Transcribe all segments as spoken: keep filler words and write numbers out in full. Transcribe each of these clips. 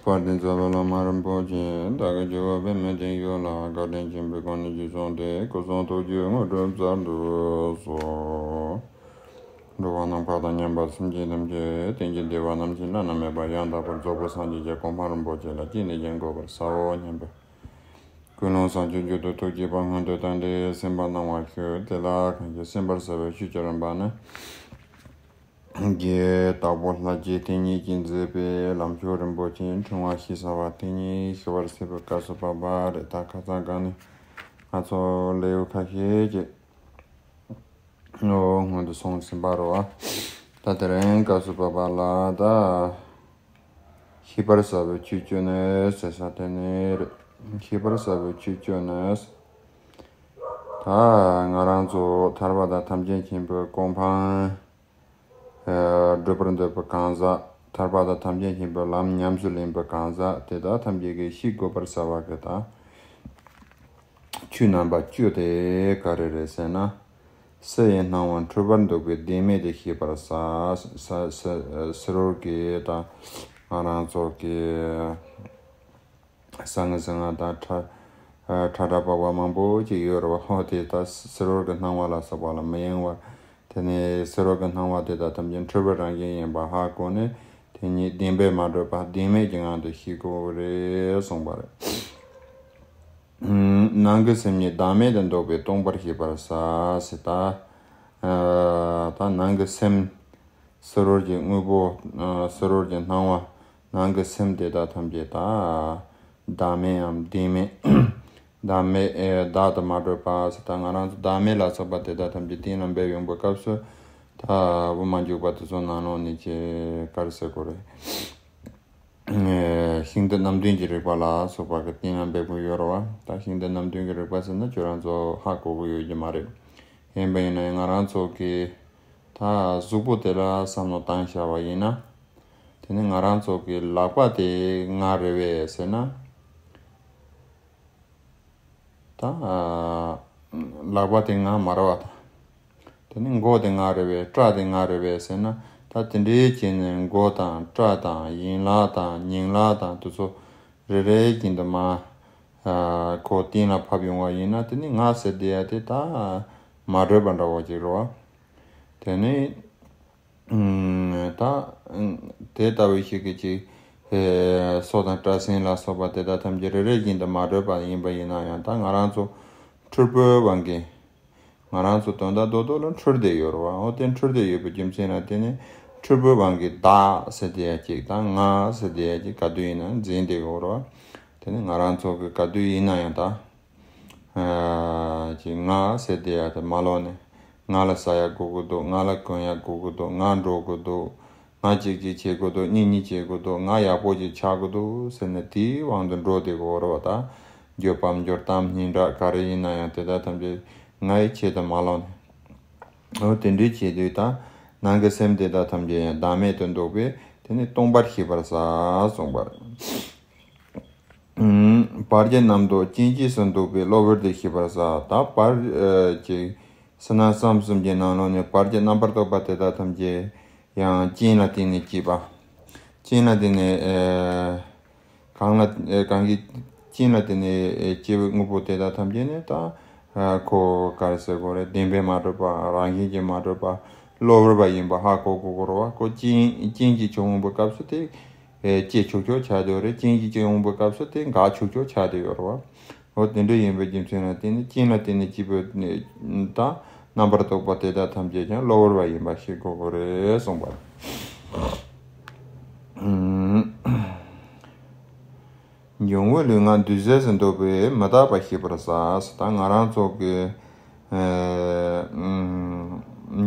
དཔལ་ལྡན་རྩ་བའི་བླ་མ་རིན་པོ་ཆེ། བདག་གི་སྤྱི་བོ་པདྨའི་སྟེང་ཡོད་ལ། བཀའ་དྲིན་ཆེན་པོས་གང་ནས་ཀྱང་བཟུང་སྟེ། སྐུ་གསུང་ཐུགས་ཀྱི་དངོས་གྲུབ་སྩལ་དུ་གསོལ། འགྲོ་བ་རྣམས་ཕ་དང་མཉམ་པར་སེམས་ཅན་ཐམས་ཅད་དོན་གྱི་བདེ་བ་རྣམས་ཀྱི་བླ་ན་མེད་པ་ཡང་དག་པར་རྫོགས་པའི་སངས་རྒྱས་ཀྱི་གོ་འཕང་རིན་པོ་ཆེ་ལ་ཅི་ནས་ཀྱང་འགོད་པར་བྱའོ་སྙམ་པའི་ཀུན་སློང་བྱང་ཆུབ་མཆོག་ཏུ་ཐུགས་བསྐྱེད་པ་སྔོན་དུ་བཏང་སྟེ། སེམས་པ་སྣང་བར་ཞུ། དེ་ལ་གང་ཞིག་སེམས་པར་བྱ་བའི་ཆོས་ཀྱི་རིམ་པ་ནི། རྒྱལ་བའི་བདག་པོ་ལྷ་རྗེ་དེ་ཉིད་ཀྱིས་མཛད་པའི་ལམ་མཆོག་རིན་པོ་ཆེའི་ཕྲེང་བ་ཞེས་བྱ་བ་དེ་ཉིད་ཞུ་བར་བྱེད་པའི་སྐབས་སུ་བབ་པ་རེད། ད་ཁ་སང་གང་ནས་ང་ཚོ་ལེའུ་ཁ་ཤས་ཀྱི་ཨོ་སྔོན་དུ་སོང་ཟིན་པ་རེད་བ། ད་དེ་རིང་སྐབས་སུ་བབ་པ་ལ་ད། ཤེས་པར་བྱ་བའི་ཆོས་བཅུ་ནི་ཟེར་ས་དེ་ནི་རེད། ཤེས་པར་བྱ་བའི་ཆོས་བཅུ་ནི། ད་ང་རང་ཚོ་ཐར་པ་དང་ཐམས་ཅད་མཁྱེན་པའི་གོ་འཕང་སྒྲུབ་པར་འདོད་པའི་གང་ཟག་ཐར་པ་དང་ཐམས་ཅད་མཁྱེན་པའི་ལམ་ཉམས་སུ་ལེན་པའི་གང་ཟག་དེ་དག་ཐམས་ཅད་ཀྱིས་ཤེས་དགོས་པར་བྱ་བ་གི་ད། ཆོས་རྣམ་པ་བཅུ་དེ་ག་རེ་རེད་ཟེར་ན། སྲིད་ཡི་སྣང་བ་འཁྲུལ་པར་འདོད་པའི་བདེན་མེད་དེ་ཤེས་པར་བྱ། ཟེར་བ་གི་ད་ང་རང་ཚོ་གི་ཟང་ངེ་ཟིང་ངེ་དང་ཁྲ་ཁྲ་ཁྲ་པག་པ་མང་པོ་ཅིག་ཡོད་རེད་བ། ཧོ་དེ་ད་སྲིད་པའི་སྣང་བ་ལ་སོགས་པ་ལ་མི་གཡེང་བར། དེ་ནས་སྲིད་པའི་སྣང་བ་དེ་དག་ཐམས་ཅད་འཁྲུལ་པའི་རང་བཞིན་ཡིན་པ་ཧ་གོ་ནས། དེ་ཉིད་བདེན་པས་མ་གྲུབ་པ་བདེན་མེད་ཀྱི་ངང་དུ་ཤེས་དགོས་རེད་གསུངས་པ་རེད། ནང་གི་སེམས་ཉིད་བདག་མེད་དུ་འདོགས་པས་སྟོང་པར་ཤེས་པར་བྱ། ཟེར་ད། ད་ནང་གི་སེམས། སྲིད་པའི་དངོས་པོ། སྲིད་པའི་སྣང་བ། ནང་གི་སེམས་དེ་དག་ཐམས་ཅད་ད། བདག་མེད་ཡང་བདེན་མེད། བདག་མེད་ཨེ་བདག་ཏུ་མ་གྲུབ་པ་ཟེར་ད་ང་རང་ཚོ་བདག་མེད་ལ་སོགས་པ་དེ་དག་ཐམས་ཅད་གཏན་ལ་འབེབས་ཡོང་བའི་སྐབས་སུ། ད་དབུ་མ་འཇུག་པ་དེ་ཚོ་ནང་ལོགས་ནས་ཅི་ག་རེ་ཟེར་དགོས་རེད། ཤིང་རྟ་རྣམ་བདུན་གྱི་རིགས་པ་ལ་སོགས་པ་གི་གཏན་ལ་འབེབས་ཀྱི་ཡོད་རེད་བ། ད་ཤིང་རྟ་རྣམ་བདུན་གྱི་རིགས་པ་ཟེར་ན་ཁྱོད་རང་ཚོ་ཧ་གོ་གི་ཡོད་ཀྱི་མ་རེད། ཡིན་པ་ཡིན་ན་ཡང་ང་རང་ཚོ་གི་ད་གཟུགས་པོ་དེ་ལ་བསམ་བློ་བཏང་བྱ་བ་ཡིན་ན། དེ་ནི་ང་རང་ཚོ་གི་ལག་པ་དེ་ང་རེད་པས་ཟེར་ན། ད་ལག་པ་དེ་ང་མ་རེད་བ་ད། དེ་ནི་མགོ་དེ་ང་རེད་པས། སྐྲ་དེ་ང་རེད་པས་ཟེར་ན། ད་དེ་འདྲའི་བྱས་ནས་མགོ་དང་སྐྲ་དང་ཡན་ལག་དང་སྙིང་ལག་དང་དེ་ཚོ་རེ་རེ་བཞིན་དུ་མ་ཁོ་གཏན་ལ་ཕབ་ཡོང་བ་ཡིན་ན། དེ་ནི་ང་ཟེར་བསྡད་ཡ་དེ་ད་མ་གྲུབ་པ་འདྲ་བོ་ཅིག་རེད་བ། དེ་ནི། ད་དེ་ལྟ་བུ་ཞིག་གི་ཅིག་སོ་དང་སྐྲ་སེན་ལ་སོགས་པ་དེ་དག་ཐམས་ཅད་རེ་རེ་བཞིན་དུ་མ་གྲུབ་པ་ཡིན་པ་ཡིན་ན་ཡང་། ད་ང་རང་ཚོ་འཁྲུལ་པའི་དབང་གིས། ང་རང་ཚོ་དོན་དག་རྡོག་རྡོག་ལ་འཁྲུལ་བསྡད་ཡོད་རེད་བ། འོ་དེ་འཁྲུལ་བསྡད་ཡོད་པའི་རྒྱུ་མཚན་ལ་བརྟེན་ནས་འཁྲུལ་པའི་དབང་གིས་བདག་ཟེར་བསྡད་ཡ་ཅིག་དང་ང་ཟེར་བསྡད་ཡ་ཅིག་ག་དུས་ཡིན་ན་འཛིན་བསྡད་ཡོད་རེད་བ། དེ་ནི་ང་རང་ཚོ་གི་ག་དུས་ཡིན་ན་ཡང་ད། ཅིག་ང་ཟེར་བསྡད་ཡ་དེ་མ་ལོག་ནས། ང་ལ་ཟ་ཡ་དགོས་ཀྱི་འདུག་ང་ལ་གོན་ཡ་དགོས་ཀྱི་འདུག་ང་འགྲོ་དགོས་འདུག་ང་གཅིག་གཅིག་བྱེད་དགོས་འདུག་གཉིས་གཉིས་བྱེད་དགོས་འདུག་ང་ཡག་པོ་ཅིག་ཆགས་དགོས་འདུག་ཟེར་ནས་དེའི་དབང་དུ་འགྲོ་བསྡད་ཀྱི་ཡོད་རེད་བ། ད་འགྱོད་པ་འབྱོར་གཏམ་སྙན་གྲགས་ག་རེ་ཡིན་ན་ཡང་དེ་དག་ཐམས་ཅད་ང་ཡི་ཆེད་དུ་མ་ལོག་ནས། འོ་དེ་འདྲའི་བྱེད་དུས་ད་ནང་གི་སེམས་དེ་དག་ཐམས་ཅད་ཡང་བདག་མེད་དུ་འདོགས་པས་དེ་ནི་སྟོང་པར་ཤེས་པར་བྱ་གསུངས་པ་རེད། བར་གྱི་རྣམ་རྟོག་རྐྱེན་གྱིས་སུ་འདོགས་པས་གློ་བུར་དུ་ཤེས་པར་བྱ། ད་བར་གྱི་ཕྱི་ནང་གསུམ་གསུམ་གྱི་ནང་ལོགས་ནས་བར་གྱི་རྣམ་པར་རྟོག་པ་དེ་དག་ཐམས་ཅད་ཡང་རྐྱེན་ལ་བརྟེན་ནས་སྐྱེས་པ། རྐྱེན་ལ་བརྟེན་ནས་གང་ལ་གང་གི་རྐྱེན་ལ་བརྟེན་ནས་སྐྱེས་པའི་དངོས་པོ་དེ་དག་ཐམས་ཅད་ནི་ད་ཁོ་ག་རེ་ཟེར་དགོས་རེད། བདེན་པས་མ་གྲུབ་པ། རང་བཞིན་གྱིས་མ་གྲུབ་པ། གློ་བུར་བ་ཡིན་པ་ཧ་གོ་དགོས་ཀྱི་རེད་བ། ཁོ་རྐྱེན་རྐྱེན་གྱིས་བྱུང་བའི་སྐབས་སུ་དེ། ཨེ་སྐྱེ་ཆོག་ཆོག་ཆགས་བསྡད་ཡོད་རེད། རྐྱེན་གྱིས་སྐྱེ་འོང་བའི་སྐབས་སུ་དེ་འགག་ཆོག་ཆོག་ཆགས་བསྡད་ཡོད་རེད་བ། འོ་དེ་འདྲ་ཡིན་པའི་རྒྱུ་མཚན་ལ་བརྟེན་ནས་རྐྱེན་ལ་བརྟེན་ནས་སྐྱེས་པའི་དང་རྣམ་པར་རྟོག་པ་དེ་དག་ཐམས་ཅད་ཀྱང་གློ་བུར་བ་ཡིན་པ་ཤེས་དགོས་ཀྱི་རེད་གསུངས་པ། འབྱུང་བའི་ལུས་ངག་འདུས་བྱས་སུ་འདོགས་པས་མི་རྟག་པ་ཤེས་པར་བྱ། ད་ང་རང་ཚོ་གི་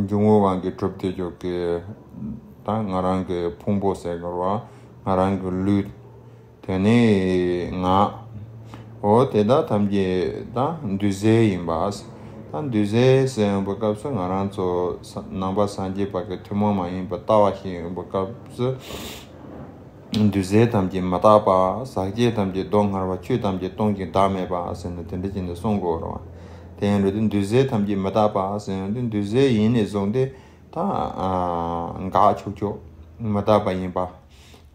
འབྱུང་བའི་དབང་གིས་གྲུབ་བསྡད་ཡོད་ཀྱི་ད་ང་རང་གི་ཕུང་པོ་ཟེར་དགོས་རེད་བ། ང་རང་གི་ལུས། དེ་ནས་ངག་འོ་དེ་དག་ཐམས་ཅད་ད་འདུས་བྱས་ཡིན་པ། ད་འདུས་བྱས་ཟེར་ཡོང་བའི་སྐབས་སུ་ང་རང་ཚོ་ནང་པ་སངས་རྒྱས་པ་གི་ཐུན་མོང་མ་ཡིན་པའི་ལྟ་བ་ཞིག་ཡོང་བའི་སྐབས་སུ། འདུས་བྱས་ཐམས་ཅད་མི་རྟག་པ། ཟག་བཅས་ཐམས་ཅད་སྡུག་བསྔལ་བ། ཆོས་ཐམས་ཅད་སྟོང་ཞིང་བདག་མེད་པ་ཟེར་ནས་དེ་འདྲ་བྱས་ནས་གསུང་དགོས་རེད་བ། དེ་ཡང་རེད་དེ་འདུས་བྱས་ཐམས་ཅད་མི་རྟག་པ་ཟེར་ཡང་དེ་འདུས་བྱས་ཡིན་ནས་བཟུང་སྟེ་ད་འགག་ཆོག་ཆོག་མི་རྟག་པ་ཡིན་པ།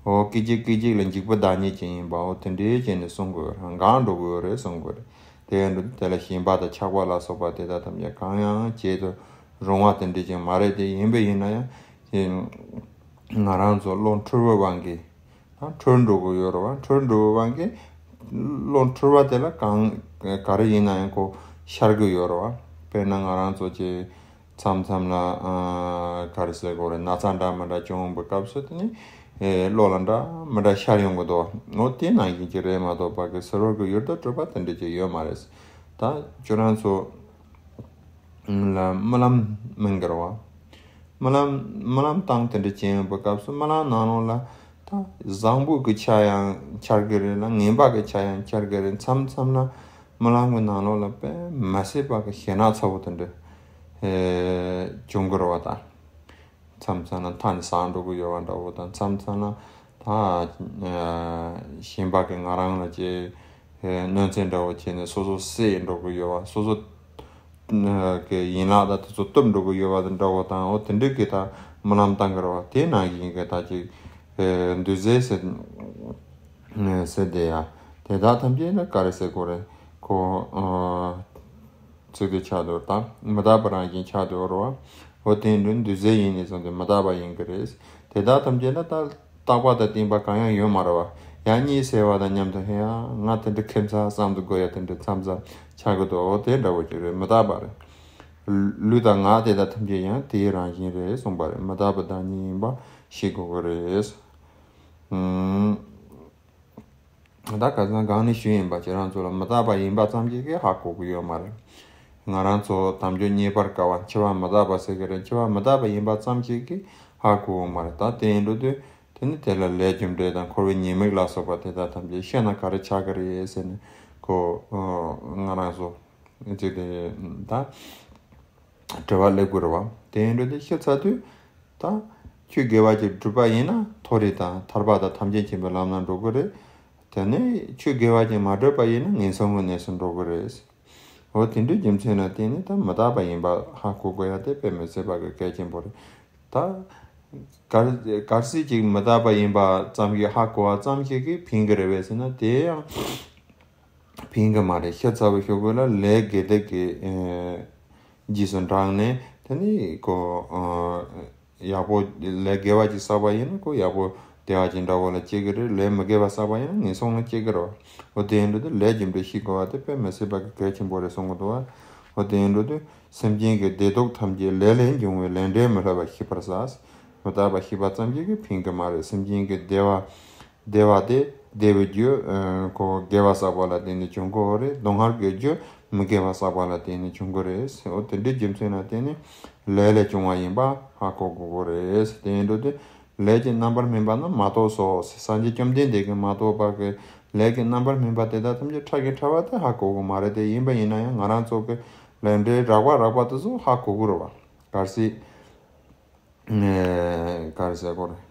འོ་སྐད་ཅིག་སྐད་ཅིག་ལ་འཇིགས་པ་བདག་ཉིད་ཅན་ཡིན་པ། འོ་དེ་འདྲའི་བྱས་ནས་གསུང་དགོས་རེད། འགག་འགྲོ་གི་ཡོད་རེད་གསུང་དགོས་རེད། དེ་འདྲ་དེ་ལ་ཞེན་པ་དང་ཆགས་པ་ལ་སོགས་པ་དེ་དག་ཐམས་ཅད་གང་ཡང་བྱེད་དུ་རུང་བ་དེ་འདྲ་ཅན་མ་རེད། དེ་ཡིན་པ་ཡིན་ན་ཡང་དེ་ང་རང་ཚོ་བློ་འཁྲུལ་བའི་དབང་གིས་ད་འཁྲུལ་འགྲོ་གི་ཡོད་རེད་བ། འཁྲུལ་འགྲོ་བའི་དབང་གིས་བློ་འཁྲུལ་བ་དེ་ལ་གང་ག་རེ་ཡིན་ན་ཡང་ཁོ་ཤར་གི་ཡོད་རེད་བ། དཔེར་ན་ང་རང་ཚོ་ཅིག་མཚམས་མཚམས་ལ་ཨ་ག་རེ་ཟེར་དགོས་རེད། ན་ཚ་འདྲ་མི་འདྲ་བྱུང་བའི་སྐབས་སུ་དེ་ནི་ཨེ་བློ་ལ་འདྲ་མི་འདྲ་ཤར་ཡོང་གི་འདུག་འོ་དེ་ནང་བཞིན་གྱི་རེད་མ་གཏོགས་ཕ་གི་ཟེར་བ་གི་ཡུལ་དུ་གྲུབ་པ་དེ་འདྲ་ཅིག་ཡོད་མ་རེད། ད་ཁྱོད་རང་ཚོ་ལ་རྨི་ལམ་མི་འགྱུར་བ། རྨི་ལམ་རྨི་ལམ་སྟངས་དེ་འདྲ་ཅན་ཡོང་བའི་སྐབས་སུ་རྨི་ལམ་ནང་ལོགས་ལ་ད་བཟང་པོ་གི་ཆ་ཡང་འཆར་གི་རེད་ལ་ངན་པ་གི་ཆ་ཡང་འཆར་གི་རེད། མཚམས་མཚམས་ལ་རྨི་ལམ་གྱི་ནང་ལོགས་ལ་དཔེ་མི་སྲིད་པ་གི་ཞེད་སྣང་ཚ་བོ་དེ་འདྲ་ཨེ་བྱུང་གི་རེད་བ། ད་མཚམས་མཚམས་ལ་མཐའ་ནས་ཟག་འགྲོ་གི་ཡོད་བ་འདྲ་བོ་དང་། མཚམས་མཚམས་ལ་ད་ཨེ་ཞེན་པ་གི་ང་རང་ལ་ཅིག་ཨེ་གནོད་འཚེ་འདྲ་བོ་བྱས་ནས་སོ་སོ་བསད་འགྲོ་གི་ཡོད་བ། སོ་སོ་ཨེ་གི་ཡན་ལག་ད་དེ་ཚོ་གཏུབ་འགྲོ་གི་ཡོད་བ་འདྲ་བོ་དང་། འོ་དེ་འདྲ་གི་ད་རྨི་ལམ་བཏང་གི་རེད་བ། དེ་ནང་བཞིན་གི་ད་ཅིག་ཨེ་འདུ་བྱེད་ཟེར་ཟེར་དེ་ཡ་དེ་དག་ཐམས་ཅད་ནི་ག་རེ་ཟེར་དགོས་རེད། ཁོ་ཨ་ཚིག་དེ་ཆགས་འདུག་ད་མི་རྟག་པ་རང་བཞིན་ཆགས་འདུག་རོ། འོ་དེ་འདྲ་འདུ་བྱེད་ཡིན་ནས་བཟུང་སྟེ་མི་རྟག་པ་ཡིན་གྱི་རེད། དེ་དག་ཐམས་ཅད་ལ་ད་རྟག་པ་དང་བརྟན་པ་གང་ཡང་ཡོད་མ་རེད་བ། ཡང་གཉིད་སད་པ་དང་མཉམ་དུ་ཧེ་ཡང་ང་དེ་འདྲ་ཁེ་མཚར་བསམ་དུ་དགོས་ཡ་དེ་འདྲ་མཚམས་མཚམས་ཆགས་ཀྱི་འདུག་འོ་དེ་འདྲ་བོ་ཅིག་རེད། མི་རྟག་པ་རེད། ལུས་དང་ངག་དེ་དག་ཐམས་ཅད་ཡང་དེའི་རང་བཞིན་རེད་གསུངས་པ་རེད། མི་རྟག་པ་བདག་ཉིད་ཡིན་པ་ཤེས་དགོས་ཀྱི་རེད། ཨུམ། ད་ཁ་སང་གང་ནས་ཞུས་ཡིན་པ་ཁྱེད་རང་ཚོ་ལ་མི་རྟག་པ་ཡིན་པ་ཙམ་ཞིག་གིས་ཧ་གོ་གི་ཡོད་མ་རེད། ང་རང་ཚོ་དལ་འབྱོར་རྙེད་པར་དཀའ་བ་འཆི་བ་མི་རྟག་པ་ཟེར་གི་རེད། འཆི་བ་མི་རྟག་པ་ཡིན་པ་ཙམ་ཞིག་གིས་ཧ་གོ་གི་མ་རེད། ད་དེ་ཡིན་འགྲོ་དུས་དེ་ནི་དེ་ལ་ལས་རྒྱུ་འབྲས་དང་འཁོར་བའི་ཉེས་དམིགས་ལ་སོགས་པ་དེ་དག་ཐམས་ཅད་ཤེས་ན་ག་རེ་ཆགས་ཀྱི་རེད་ཟེར་ནས་ཁོ་ང་རང་ཚོ་ཅིག་དེ་ད། དྲི་བ་སླེབས་དགོས་རེད་བ། དེ་ཡིན་འགྲོ་དེ་ཤི་ཚར་དུས་ད་ཆོས་དགེ་བ་ཅིག་བསྒྲུབས་པ་ཡིན་ན་མཐོ་རིས་དང་ཐར་པ་དང་ཐམས་ཅད་མཁྱེན་པའི་ལམ་ལ་འགྲོ་གི་རེད། དེ་ནས་ཆོས་དགེ་བ་ཅིག་མ་བསྒྲུབས་པ་ཡིན་ན་ངན་སོང་གི་གནས་སུ་འགྲོ་གི་རེད། འོ་དེ་འདྲའི་རྒྱུ་མཚན་ལ་བརྟེན་ནས་ད་མི་རྟག་པ་ཡིན་པ་ཧ་གོ་དགོས་ཡ་དེ་དཔེ་མི་སྲིད་པ་གི་གལ་ཆེན་པོ་རེད། ད་གལ་གལ་སྲིད་ཅིག་མི་རྟག་པ་ཡིན་པ་ཙམ་གྱིས་ཧ་གོ་བ་ཙམ་ཞིག་གིས་ཕན་གི་རེད་པས་ཟེར་ན་དེ་ཡང་། ཕན་གི་མ་རེད། ཤི་ཚར་བའི་ཤོག་གུ་ལ་ལས་དགེ་སྡིག་གི་ཨེ་རྗེས་སུ་འབྲངས་ནས་དེ་ནི་ཁོ་ཨ་ཡག་པོ་ལས་དགེ་བ་ཅིག་བསགས་པ་ཡིན་ན་ཁོ་ཡག་པོ་བདེ་བ་ཅན་འདྲ་བོ་ལ་སྐྱེ་གི་རེད། ལས་མི་དགེ་བ་བསགས་པ་ཡིན་ན་ངན་སོང་ལ་སྐྱེ་གི་རེད། འོ་དེ་ཡིན་དུས་དེ་ལས་རྒྱུ་འབྲས་ཤེས་དགོས་པ་དེ་དཔེ་མི་སྲིད་པ་གི་གལ་ཆེན་པོ་རེད་གསུང་གི་འདུག་བ། འོ་དེ་ཡིན་དུས་དེ་སེམས་ཅན་གྱི་བདེ་སྡུག་ཐམས་ཅད་ལས་ལས་འབྱུང་བའི་ལས་འབྲས་མི་སླུ་བ་ཤེས་པར་བྱ། མི་རྟག་པ་ཤེས་པ་ཙམ་གྱིས་ཀྱི་ཕན་གི་མ་རེད། སེམས་ཅན་གྱི་བདེ་བ། བདེ་བ་དེ་བདེ་བའི་རྒྱུ་ཨ་ཁོ་དགེ་བ་བསགས་པ་ལ་བརྟེན་ནས་བྱུང་གི་ཡོད་རེད། སྡུག་བསྔལ་གྱི་རྒྱུ་མི་དགེ་བ་བསགས་པ་ལ་བརྟེན་ནས་བྱུང་གི་རེད། འོ་དེ་འདྲའི་རྒྱུ་མཚན་ལ་བརྟེན་ནས་ལས་ལས་བྱུང་བ་ཡིན་པ་ཧ་གོ་དགོས་ཀྱི་རེད། དེ་ཡིན་དུས་དེ་ལས་ཀྱི་རྣམ་པར་སྨིན་པ་རྣམས་མ་རྟོགས་སོ། སངས་རྒྱས་བཅོམ་ལྡན་འདས་ཀྱིས་མ་རྟོགས་པ་གི་ལས་ཀྱི་རྣམ་པར་སྨིན་པ་དེ་དག་ཐམས་ཅད་ཕྲ་གི་ཕྲ་བ་དེ་ཧ་གོ་གི་མ་རེད། དེ་ཡིན་པ་ཡིན་ན་ཡང་ང་རང་ཚོ་གི་ལས་འབྲས་རགས་པ་རགས་པ་དེ་ཚོ་ཧ་གོ་གི་རེད་བ། གལ་སྲིད། ཨེ་ག་རེ་ཟེར་དགོས་རེད།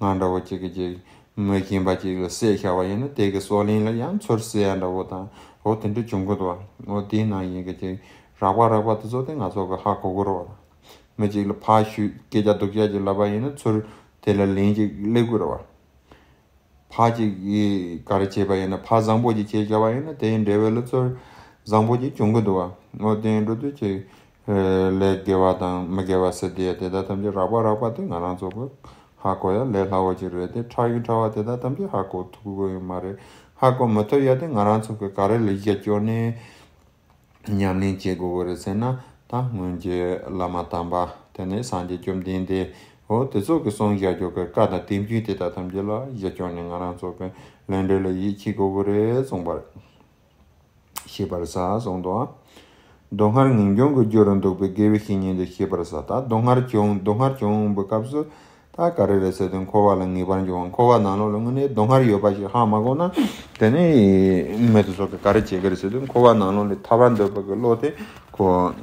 ང་འདྲ་བོ་གཅིག་གིས་གཅིག་མི་གཞན་པ་གཅིག་ལ་བསད་བཞག་པ་ཡིན་ན་དེ་གི་སྲོག་ལན་ལ་ཡང་ཚུར་བསད་ཡ་འདྲ་བོ་དང་འོ་དེ་འདྲ་བྱུང་གི་འདུག་བ། འོ་དེའི་ནང་བཞིན་གྱི་གཅིག་རགས་པ་རགས་པ་དེ་ཚོ་དེ་ང་ཚོ་གི་ཧ་གོ་གི་རེད་བ། མི་གཅིག་ལ་ཕར་ཞུ་སྐད་ཆ་སྡུག་ཅག་ཅིག་ལབ་པ་ཡིན་ན་ཚུར་དེ་ལ་ལན་གཅིག་སླེབས་གི་རེད་བ། ཕར་གཅིག་གིས་ག་རེ་བྱས་པ་ཡིན་ན་ཕར་བཟང་པོ་གཅིག་བྱས་བཞག་པ་ཡིན་ན་དེའི་འབྲས་བུ་ལ་ཚུར་བཟང་པོ་གཅིག་བྱུང་གི་འདུག་བ། འོ་དེ་ཡིན་འགྲོ་དུས་ཅིག་ལས་དགེ་བ་དང་མི་དགེ་བ་ཟེར་དེ་དེ་དག་ཐམས་ཅད་རགས་པ་རགས་པ་དེ་ང་རང་ཚོ་གི་ཧ་གོ་ཡ་ལས་སླ་བོ་ཅིག་རེད། དེ་ཕྲ་གི་ཕྲ་བ་དེ་དག་ཐམས་ཅད་ཧ་གོ་ཐུབ་ཀྱི་ཡོད་མ་རེད། ཧ་གོ་མི་ཐུབ་ཡ་དེ་ང་རང་ཚོ་གི་ག་རེ་ལ་གཞི་བཅོལ་ནས། ཉམས་ལེན་བྱེད་དགོས་ཀྱི་རེད་ཟེར་ན་ད་སྔོན་གྱི་བླ་མ་དམ་པ་དེ་ནས་སངས་རྒྱས་བཅོམ་ལྡན་འདས་འོ་དེ་ཚོ་གི་གསུང་བཞག་རྒྱུ་གི་བཀའ་དང་བསྟན་བཅོས་དེ་དག་ཐམས་ཅད་ལ་གཞི་བཅོལ་ནས་ང་རང་ཚོ་གི་ལས་འབྲས་ལ་ཡིད་ཆེས་དགོས་ཀྱི་རེད་གསུངས་པ་རེད། ཤེས་པར་བྱ་གསུངས་འདུག་སྡུག་བསྔལ་ངེས་འབྱུང་གི་རྒྱུ་རུ་འདུག་པའི་དགེ་བའི་བཤེས་གཉེན་དེ་ཤེས་པར་བྱ། ད་སྡུག་བསྔལ་བྱུང་སྡུག་བསྔལ་བྱུང་བའི་སྐབས་སུ། ད་ག་རེ་རེད་ཟེར་དུས་འཁོར་བ་ལ་ངེས་པར་འབྱུང་བ། འཁོར་བ་ནང་ལོགས་ལ་དངོས་གནས་སྡུག་བསྔལ་ཡོད་པ་ཞིག་ཧ་མ་གོ་ན། དེ་ནས་མི་དེ་ཚོ་གི་ག་རེ་བྱེད་ཀྱི་རེད་ཟེར་དུས་འཁོར་བ་ནང་ལོགས་ལས་ཐར་བར་འདོད་པ་གི་བློ་དེ་ཁོ་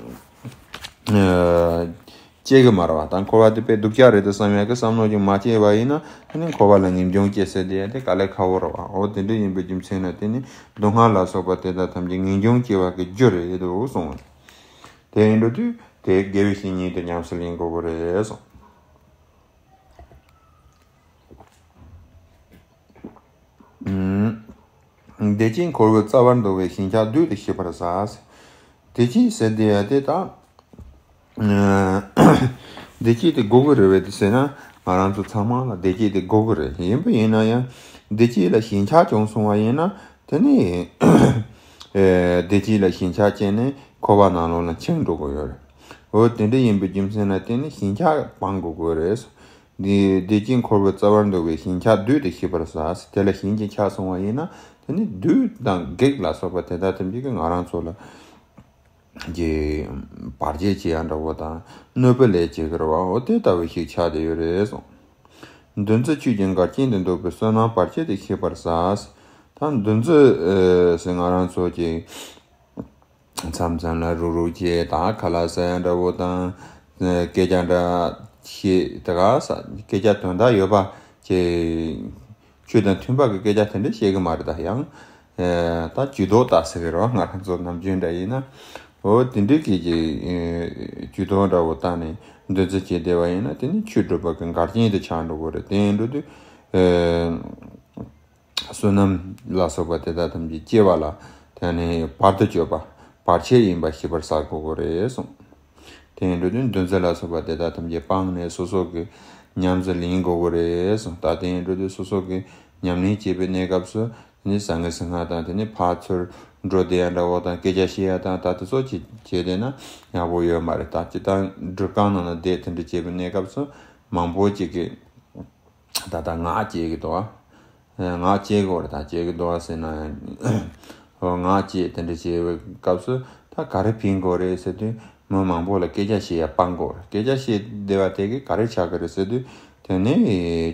སྐྱེ་གི་མ་རེད་བ། ད་འཁོར་བ་དེ་དཔེ་སྡུག་ཅག་རེད་དུ་བསམ་ཡག་གི་བསམ་བློ་ཅིག་མ་སྐྱེས་པ་ཡིན་ན་དེ་ནས་འཁོར་བ་ལ་ངེས་འབྱུང་སྐྱེ་ཟེར་དེ་ཡ་དེ་དཀའ་ལས་ཁག་པོ་རེད་བ། འོ་དེ་འདྲ་ཡིན་པའི་རྒྱུ་མཚན་ལ་དེ་ནས་སྡུག་བསྔལ་ལ་སོགས་པ་དེ་དག་ཐམས་ཅད་ངེས་འབྱུང་སྐྱེ་བ་གི་རྒྱུ་རེད་འདུག་གསུངས། དེ་ཡིན་འགྲོ་དུས་དེ་དགེ་བའི་བཤེས་གཉེན་དེ་ཉམས་སུ་ལེན་དགོས་ཀྱི་རེད་གསུངས། བདེ་སྐྱིད་འཁོར་བའི་རྩ་བར་འདུ་བའི་ཞེན་ཆགས་བདུད་དུ་ཤེས་པར་ཟད། བདེ་སྐྱིད་ཟེར་དེ་ཡ་དེ་དག་བདེ་སྐྱིད་དེ་དགོས་ཀྱི་རེད་པས་དེ་ཟེར་ན། ང་རང་ཚོ་ཚང་མ་ལ་བདེ་སྐྱིད་དེ་དགོས་ཀྱི་རེད། ཡིན་པ་ཡིན་ན་ཡང་བདེ་སྐྱིད་ལ་ཞེན་ཆགས་བྱུང་སོང་བ་ཡིན་ན། དེ་ནི་ཨེ་བདེ་སྐྱིད་ལ་ཞེན་ཆགས་སྐྱེས་ནས་འཁོར་བ་ནང་ལོགས་ལ་འཁྱམས་འགྲོ་གི་ཡོད་རེད། འོ་དེ་འདྲ་ཡིན་པའི་རྒྱུ་མཚན་ལ་བརྟེན་ནས་ཞེན་ཆགས་སྤང་དགོས་ཀྱི་རེད། འདི་བདེ་སྐྱིད་འཁོར་བའི་རྩ་བར་འདུ་བའི་ཞེན་ཆགས་བདུད་དུ་ཤེས་པར་ཟད། དེ་ལ་ཞེན་ཅིང་ཆགས་སོང་བ་ཡིན་ན། དེ་ནི་བདུད་དང་བགེགས་ལ་སོགས་པ་དེ་དག་ཐམས་ཅད་ཀྱིས་ང་རང་ཚོ་ལ་གི་བར་ཆད་བྱེད་ཡ་འདྲ་བོ་དང་གནོད་པ་ལས་བྱེད་ཀྱི་རེད་བ། འོ་དེ་ལྟ་བུ་ཞིག་ཆགས་བསྡད་ཡོད་རེད་གསུངས། འདུ་འཛི་ཆོས་ཀྱི་འགལ་རྐྱེན་དུ་འདུག་པའི་བསོད་ནམས་བར་ཆད་དུ་ཤེས་པར་ཟད། ད་འདུ་འཛི་ཨེ་ཟེར་ང་རང་ཚོ་གི་མཚམས་མཚམས་ལ་རུག་རུག་བྱེད་དང་ཁ་ལག་ཟ་ཡ་འདྲ་བོ་དང་སྐད་ཆ་འདྲ་བཤད་དེ་ག་ས་སྐད་ཆ་དོན་དག་ཡོད་པ་བྱེད། ཆོས་དང་མཐུན་པ་གི་སྐད་ཆ་དེ་འདྲ་བཤད་གི་མ་རེད། ད་ཡང་ད་ཇུས་གཏོགས་ལྟ་ཟེར་གི་རེད་བ། ང་རང་ཚོ་ནམ་རྒྱུན་འདྲ་ཡིན་ན་འོ་དེ་འདྲའི་གི་ཇུས་གཏོགས་འདྲ་བོ་བཏང་ནས་འདུ་འཛི་བྱེད་བསྡད་པ་ཡིན་ན། དེ་ནི་ཆོས་སྒྲུབ་པ་གི་འགལ་རྐྱེན་དུ་ཆགས་འགྲོ་གི་རེད། དེ་ཡིན་འགྲོ་དུས། བསོད་ནམས་ལ་སོགས་པ་དེ་དག་ཐམས་ཅད་སྐྱེ་བ་ལ་དེ་ནི་བར་དུ་གཅོད་པ་བར་ཆད་ཡིན་པ་ཤེས་པར་བྱ་དགོས་ཀྱི་རེད་གསུངས། དེ་ཡིན་འགྲོ་དུས་འདུ་འཛི་ལ་སོགས་པ་དེ་དག་ཐམས་ཅད་སྤངས་ནས་སོ་སོ་གི་ཉམས་སུ་ལེན་དགོས་ཀྱི་རེད་གསུངས། ད་དེ་ཡིན་འགྲོ་དུས་སོ་སོ་གི་ཉམས་ལེན་བྱེད་པའི་གནས་སྐབས་སུ་ནི་ཟང་ངེ་ཟིང་ངེ་དང་། དེ་ནི་ཕར་ཚུར་འགྲོ་བསྡད་ཡ་འདྲ་བོ་དང་སྐད་ཆ་བཤད་ཡ་དང་ད་དེ་ཚོ་བྱེད་བྱེད་བསྡད་ན་ཡག་པོ་ཡོད་མ་རེད། ད་སྤྱིར་བཏང་སྒྲུབ་ཁང་ནང་ལ་བསྡད་དེ་འདྲ་བྱེད་པའི་གནས་སྐབས་སུ་མང་པོ་ཅིག་གིས། ད་ལྟ་ངག་བཅད་ཀྱི་འདུག་བ། ངག་བཅད་དགོས་རེད། ད་བཅད་ཀྱི་འདུག་བ་ཟེར་ན་ཡང་། ངག་བཅད་དེ་འདྲ་བྱེད་པའི་སྐབས་སུ་ད་ག་རེ་ཕན་དགོས་རེད་ཟེར་དུས། མི་མང་པོ་ལ་སྐད་ཆ་བཤད་ཡ་སྤང་དགོས་རེད། སྐད་ཆ་བཤད་བསྡད་པ་དེ་གིས་ག་རེ་ཆགས་ཀྱི་རེད་ཟེར་དུས། དེ་ནི་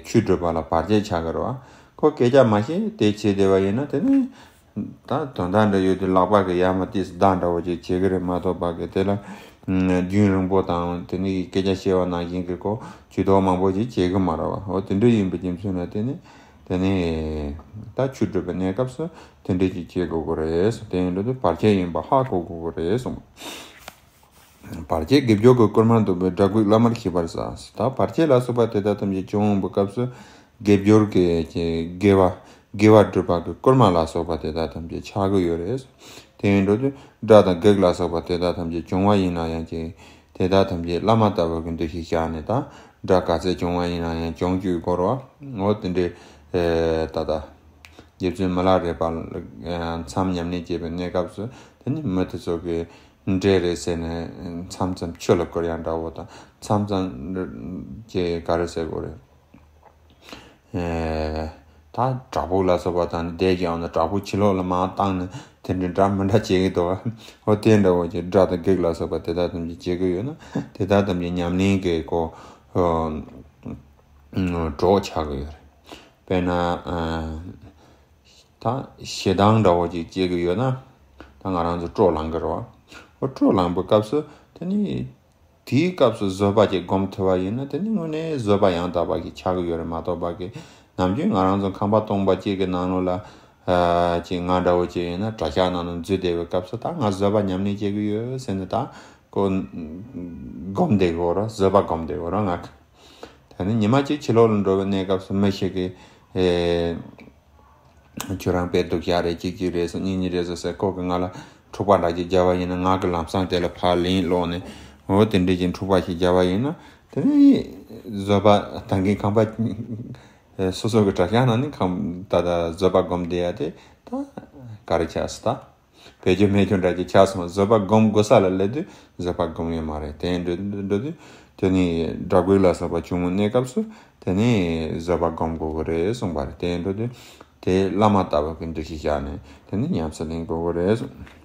ཆོས་སྒྲུབ་པ་ལ་བར་ཆད་ཆགས་ཀྱི་རེད་བ། ཁོ་སྐད་ཆ་མ་བཤད་དེ་བྱེད་བསྡད་པ་ཡིན་ན་དེ་ནི། ད་དོན་དག་འདྲ་ཡོད་དུས་ལག་པ་གི་ཡར་མར་ཏོག་ཙམ་བརྡ་འདྲ་བོ་ཅིག་བྱེད་ཀྱི་རེད་མ་གཏོགས་པ་གི་དེ་ལ་རྒྱུན་རིང་པོ་དང་དེ་ནི་སྐད་ཆ་བཤད་པ་ནང་བཞིན་གྱི་ཁོ་ཇུས་གཏོགས་མང་པོ་ཅིག་བྱེད་ཀྱི་མ་རེད་བ། འོ་དེ་འདྲ་ཡིན་པའི་རྒྱུ་མཚན་ལ་བརྟེན་ནས་དེ་ནི་ད་ཆོས་སྒྲུབ་པའི་གནས་སྐབས་སུ་དེ་འདྲ་ཅིག་བྱེད་དགོས་ཀྱི་རེད་གསུངས། དེ་ཡིན་འགྲོ་དུས་བར་ཆད་ཡིན་པ་ཧ་གོ་དགོས་ཀྱི་རེད་གསུངས། བར་ཆད་དགེ་སྦྱོར་གྱི་སྐོར་མ་འདུག་པའི་དགྲ་བགེགས་བླ་མར་ཤེས་པར་བྱ། ད་བར་ཆད་ལ་སོགས་པ་དེ་དག་ཐམས་ཅད་བྱུང་བའི་སྐབས་སུ་དགེ་སྦྱོར་གྱི་དགེ་བ་དགེ་བ་སྒྲུབ་པ་གི་སྐོར་མ་ལ་སོགས་པ་དེ་དག་ཐམས་ཅད་ཆགས་ཀྱི་ཡོད་རེད། དེ་ཡིན་འགྲོ་དུས་དགྲ་དང་བགེགས་ལ་སོགས་པ་དེ་དག་ཐམས་ཅད་བྱུང་བ་ཡིན་ན་ཡང་ཅིག་དེ་དག་ཐམས་ཅད་བླ་མ་ལྟ་བུ་གི་འདུ་ཤེས་བཞག་ནས། ད་དགྲ་ག་ཚད་བྱུང་བ་ཡིན་ན་ཡང་བྱང་ཆུབ་སྒོམ་རོགས། འོ་དེ་འདྲའི་ད་ལྟ་རྗེ་བཙུན་མི་ལ་རས་པ་མཚམས་ཉམས་ལེན་བྱེད་པའི་གནས་སྐབས་སུ་དེ་ནི་མི་དེ་ཚོ་གི་འདྲེ་རེད་ཟེར་ནས་མཚམས་མཚམས་ཆུ་ལ་བསྐུར་ཡ་འདྲ་བོ་དང་། མཚམས་མཚམས་ཀྱི་ག་རེ་ཟེར་དགོས་རེད། ཨེ། ད་བྲག་ཕུག་ལ་སོགས་པ་དང་ནི་བསྡད་ཀྱང་ན་བྲག་ཕུག་ཕྱི་ལོགས་ལ་མར་བཏང་ནས་དེ་འདྲའི་འདྲ་མི་འདྲ་བྱེད་ཀྱི་འདུག་བ། འོ་དེ་འདྲ་བོ་ཅིག་དགྲ་དང་བགེགས་ལ་སོགས་པ་དེ་དག་ཐམས་ཅད་བྱེད་ཀྱི་ཡོད་ན་དེ་དག་ཐམས་ཅད་ཉམས་ལེན་གྱི་ཁོ་གྲོགས་ཆགས་ཀྱི་ཡོད་རེད། དཔེར་ན། ཨ། ད་ཞེ་སྡང་འདྲ་བོ་ཅིག་སྐྱེ་གི་ཡོད་ན། ད་ང་རང་ཚོ་སྤྲོ་ལངས་གི་རེད་བ། འོ་སྤྲོ་ལངས་པའི་སྐབས་སུ་དེ་ནི། དེའི་སྐབས་སུ་བཟོད་པ་ཅིག་སྒོམ་ཐུབ་པ་ཡིན་ན་དེ་ནི་དངོས་གནས་བཟོད་པ་ཡང་དག་པ་ཞིག་ཆགས་ཀྱི་ཡོད་རེད་མ་གཏོགས་པ་གི། ནམ་རྒྱུན་ང་རང་ཚོ་ཁང་པ་སྟོང་པ་གཅིག་གི་ནང་ལོགས་ལ། ཨ། ཅིག་ང་འདྲ་བོ་ཅིག་ཡིན་ན་གྲྭ་ཤག་ནང་ལ་འཛུལ་བསྡད་པའི་སྐབས་སུ་ད་ང་བཟོད་པ་ཉམས་ལེན་བྱེད་ཀྱི་ཡོད་ཟེར་ནས་ད་ཁོ་སྒོམ་བསྡད་དགོས་རེད། བཟོད་པ་སྒོམ་བསྡད་དགོས་རེད་ང་། དེ་ནི་ཉི་མ་གཅིག་ཕྱི་ལོགས་ལ་འགྲོ་བའི་གནས་སྐབས་སུ་མི་ཞིག་གིས། ཨེ། ཁྱོད་རང་དཔེ་སྡུག་ཡག་རེད། གཅིག་གཅིག་རེད་ཟེར། གཉིས་གཉིས་རེད་ཟེར་ཟེར་ཁོ་གིས་ང་ལ་འཁྲུག་པ་འདྲ་ཅིག་བརྒྱབ་པ་ཡིན་ན། ང་གིས་ལམ་སང་དེ་ལ་ཕར་ལན་སློག་ནས། འོ་དེ་འདྲ་ཅིག་འཁྲུག་པ་ཞིག་བརྒྱབ་པ་ཡིན་ན། དེ་ནི་བཟོད་པ་ད་གིན་ཁང་པ། ཨེ། སོ་སོ་གི་གྲྭ་ཤག་ནང་ནས་ཁང་ད་ད་བཟོད་པ་སྒོམ་བསྡད་ཡ་དེ་ད་ག་རེ་ཆགས་སོང་ད། བེད་སྤྱོད་མེད་རྒྱུ་འདྲ་ཅིག་ཆགས་སོང་། བཟོད་པ་སྒོམ་དགོས་ས་ལ་སླེབས་དུས་བཟོད་པ་སྒོམ་ཡོད་མ་རེད། དེ་འདྲ་འདྲ་དུས་དེ་ནི་དགྲ་བགེགས་ལ་སོགས་པ་བྱུང་བའི་གནས་སྐབས་སུ་དེ་ནི་བཟོད་པ་སྒོམ་དགོས་ཀྱི་རེད་གསུངས་པ་རེད། དེ་འདྲ་དུས་དེ་བླ་མ་ལྟ་བུ་གི་འདུ་ཤེས་བཞག་ནས་དེ་ནི་ཉམས་སུ་ལེན་དགོས་ཀྱི་རེད་གསུངས།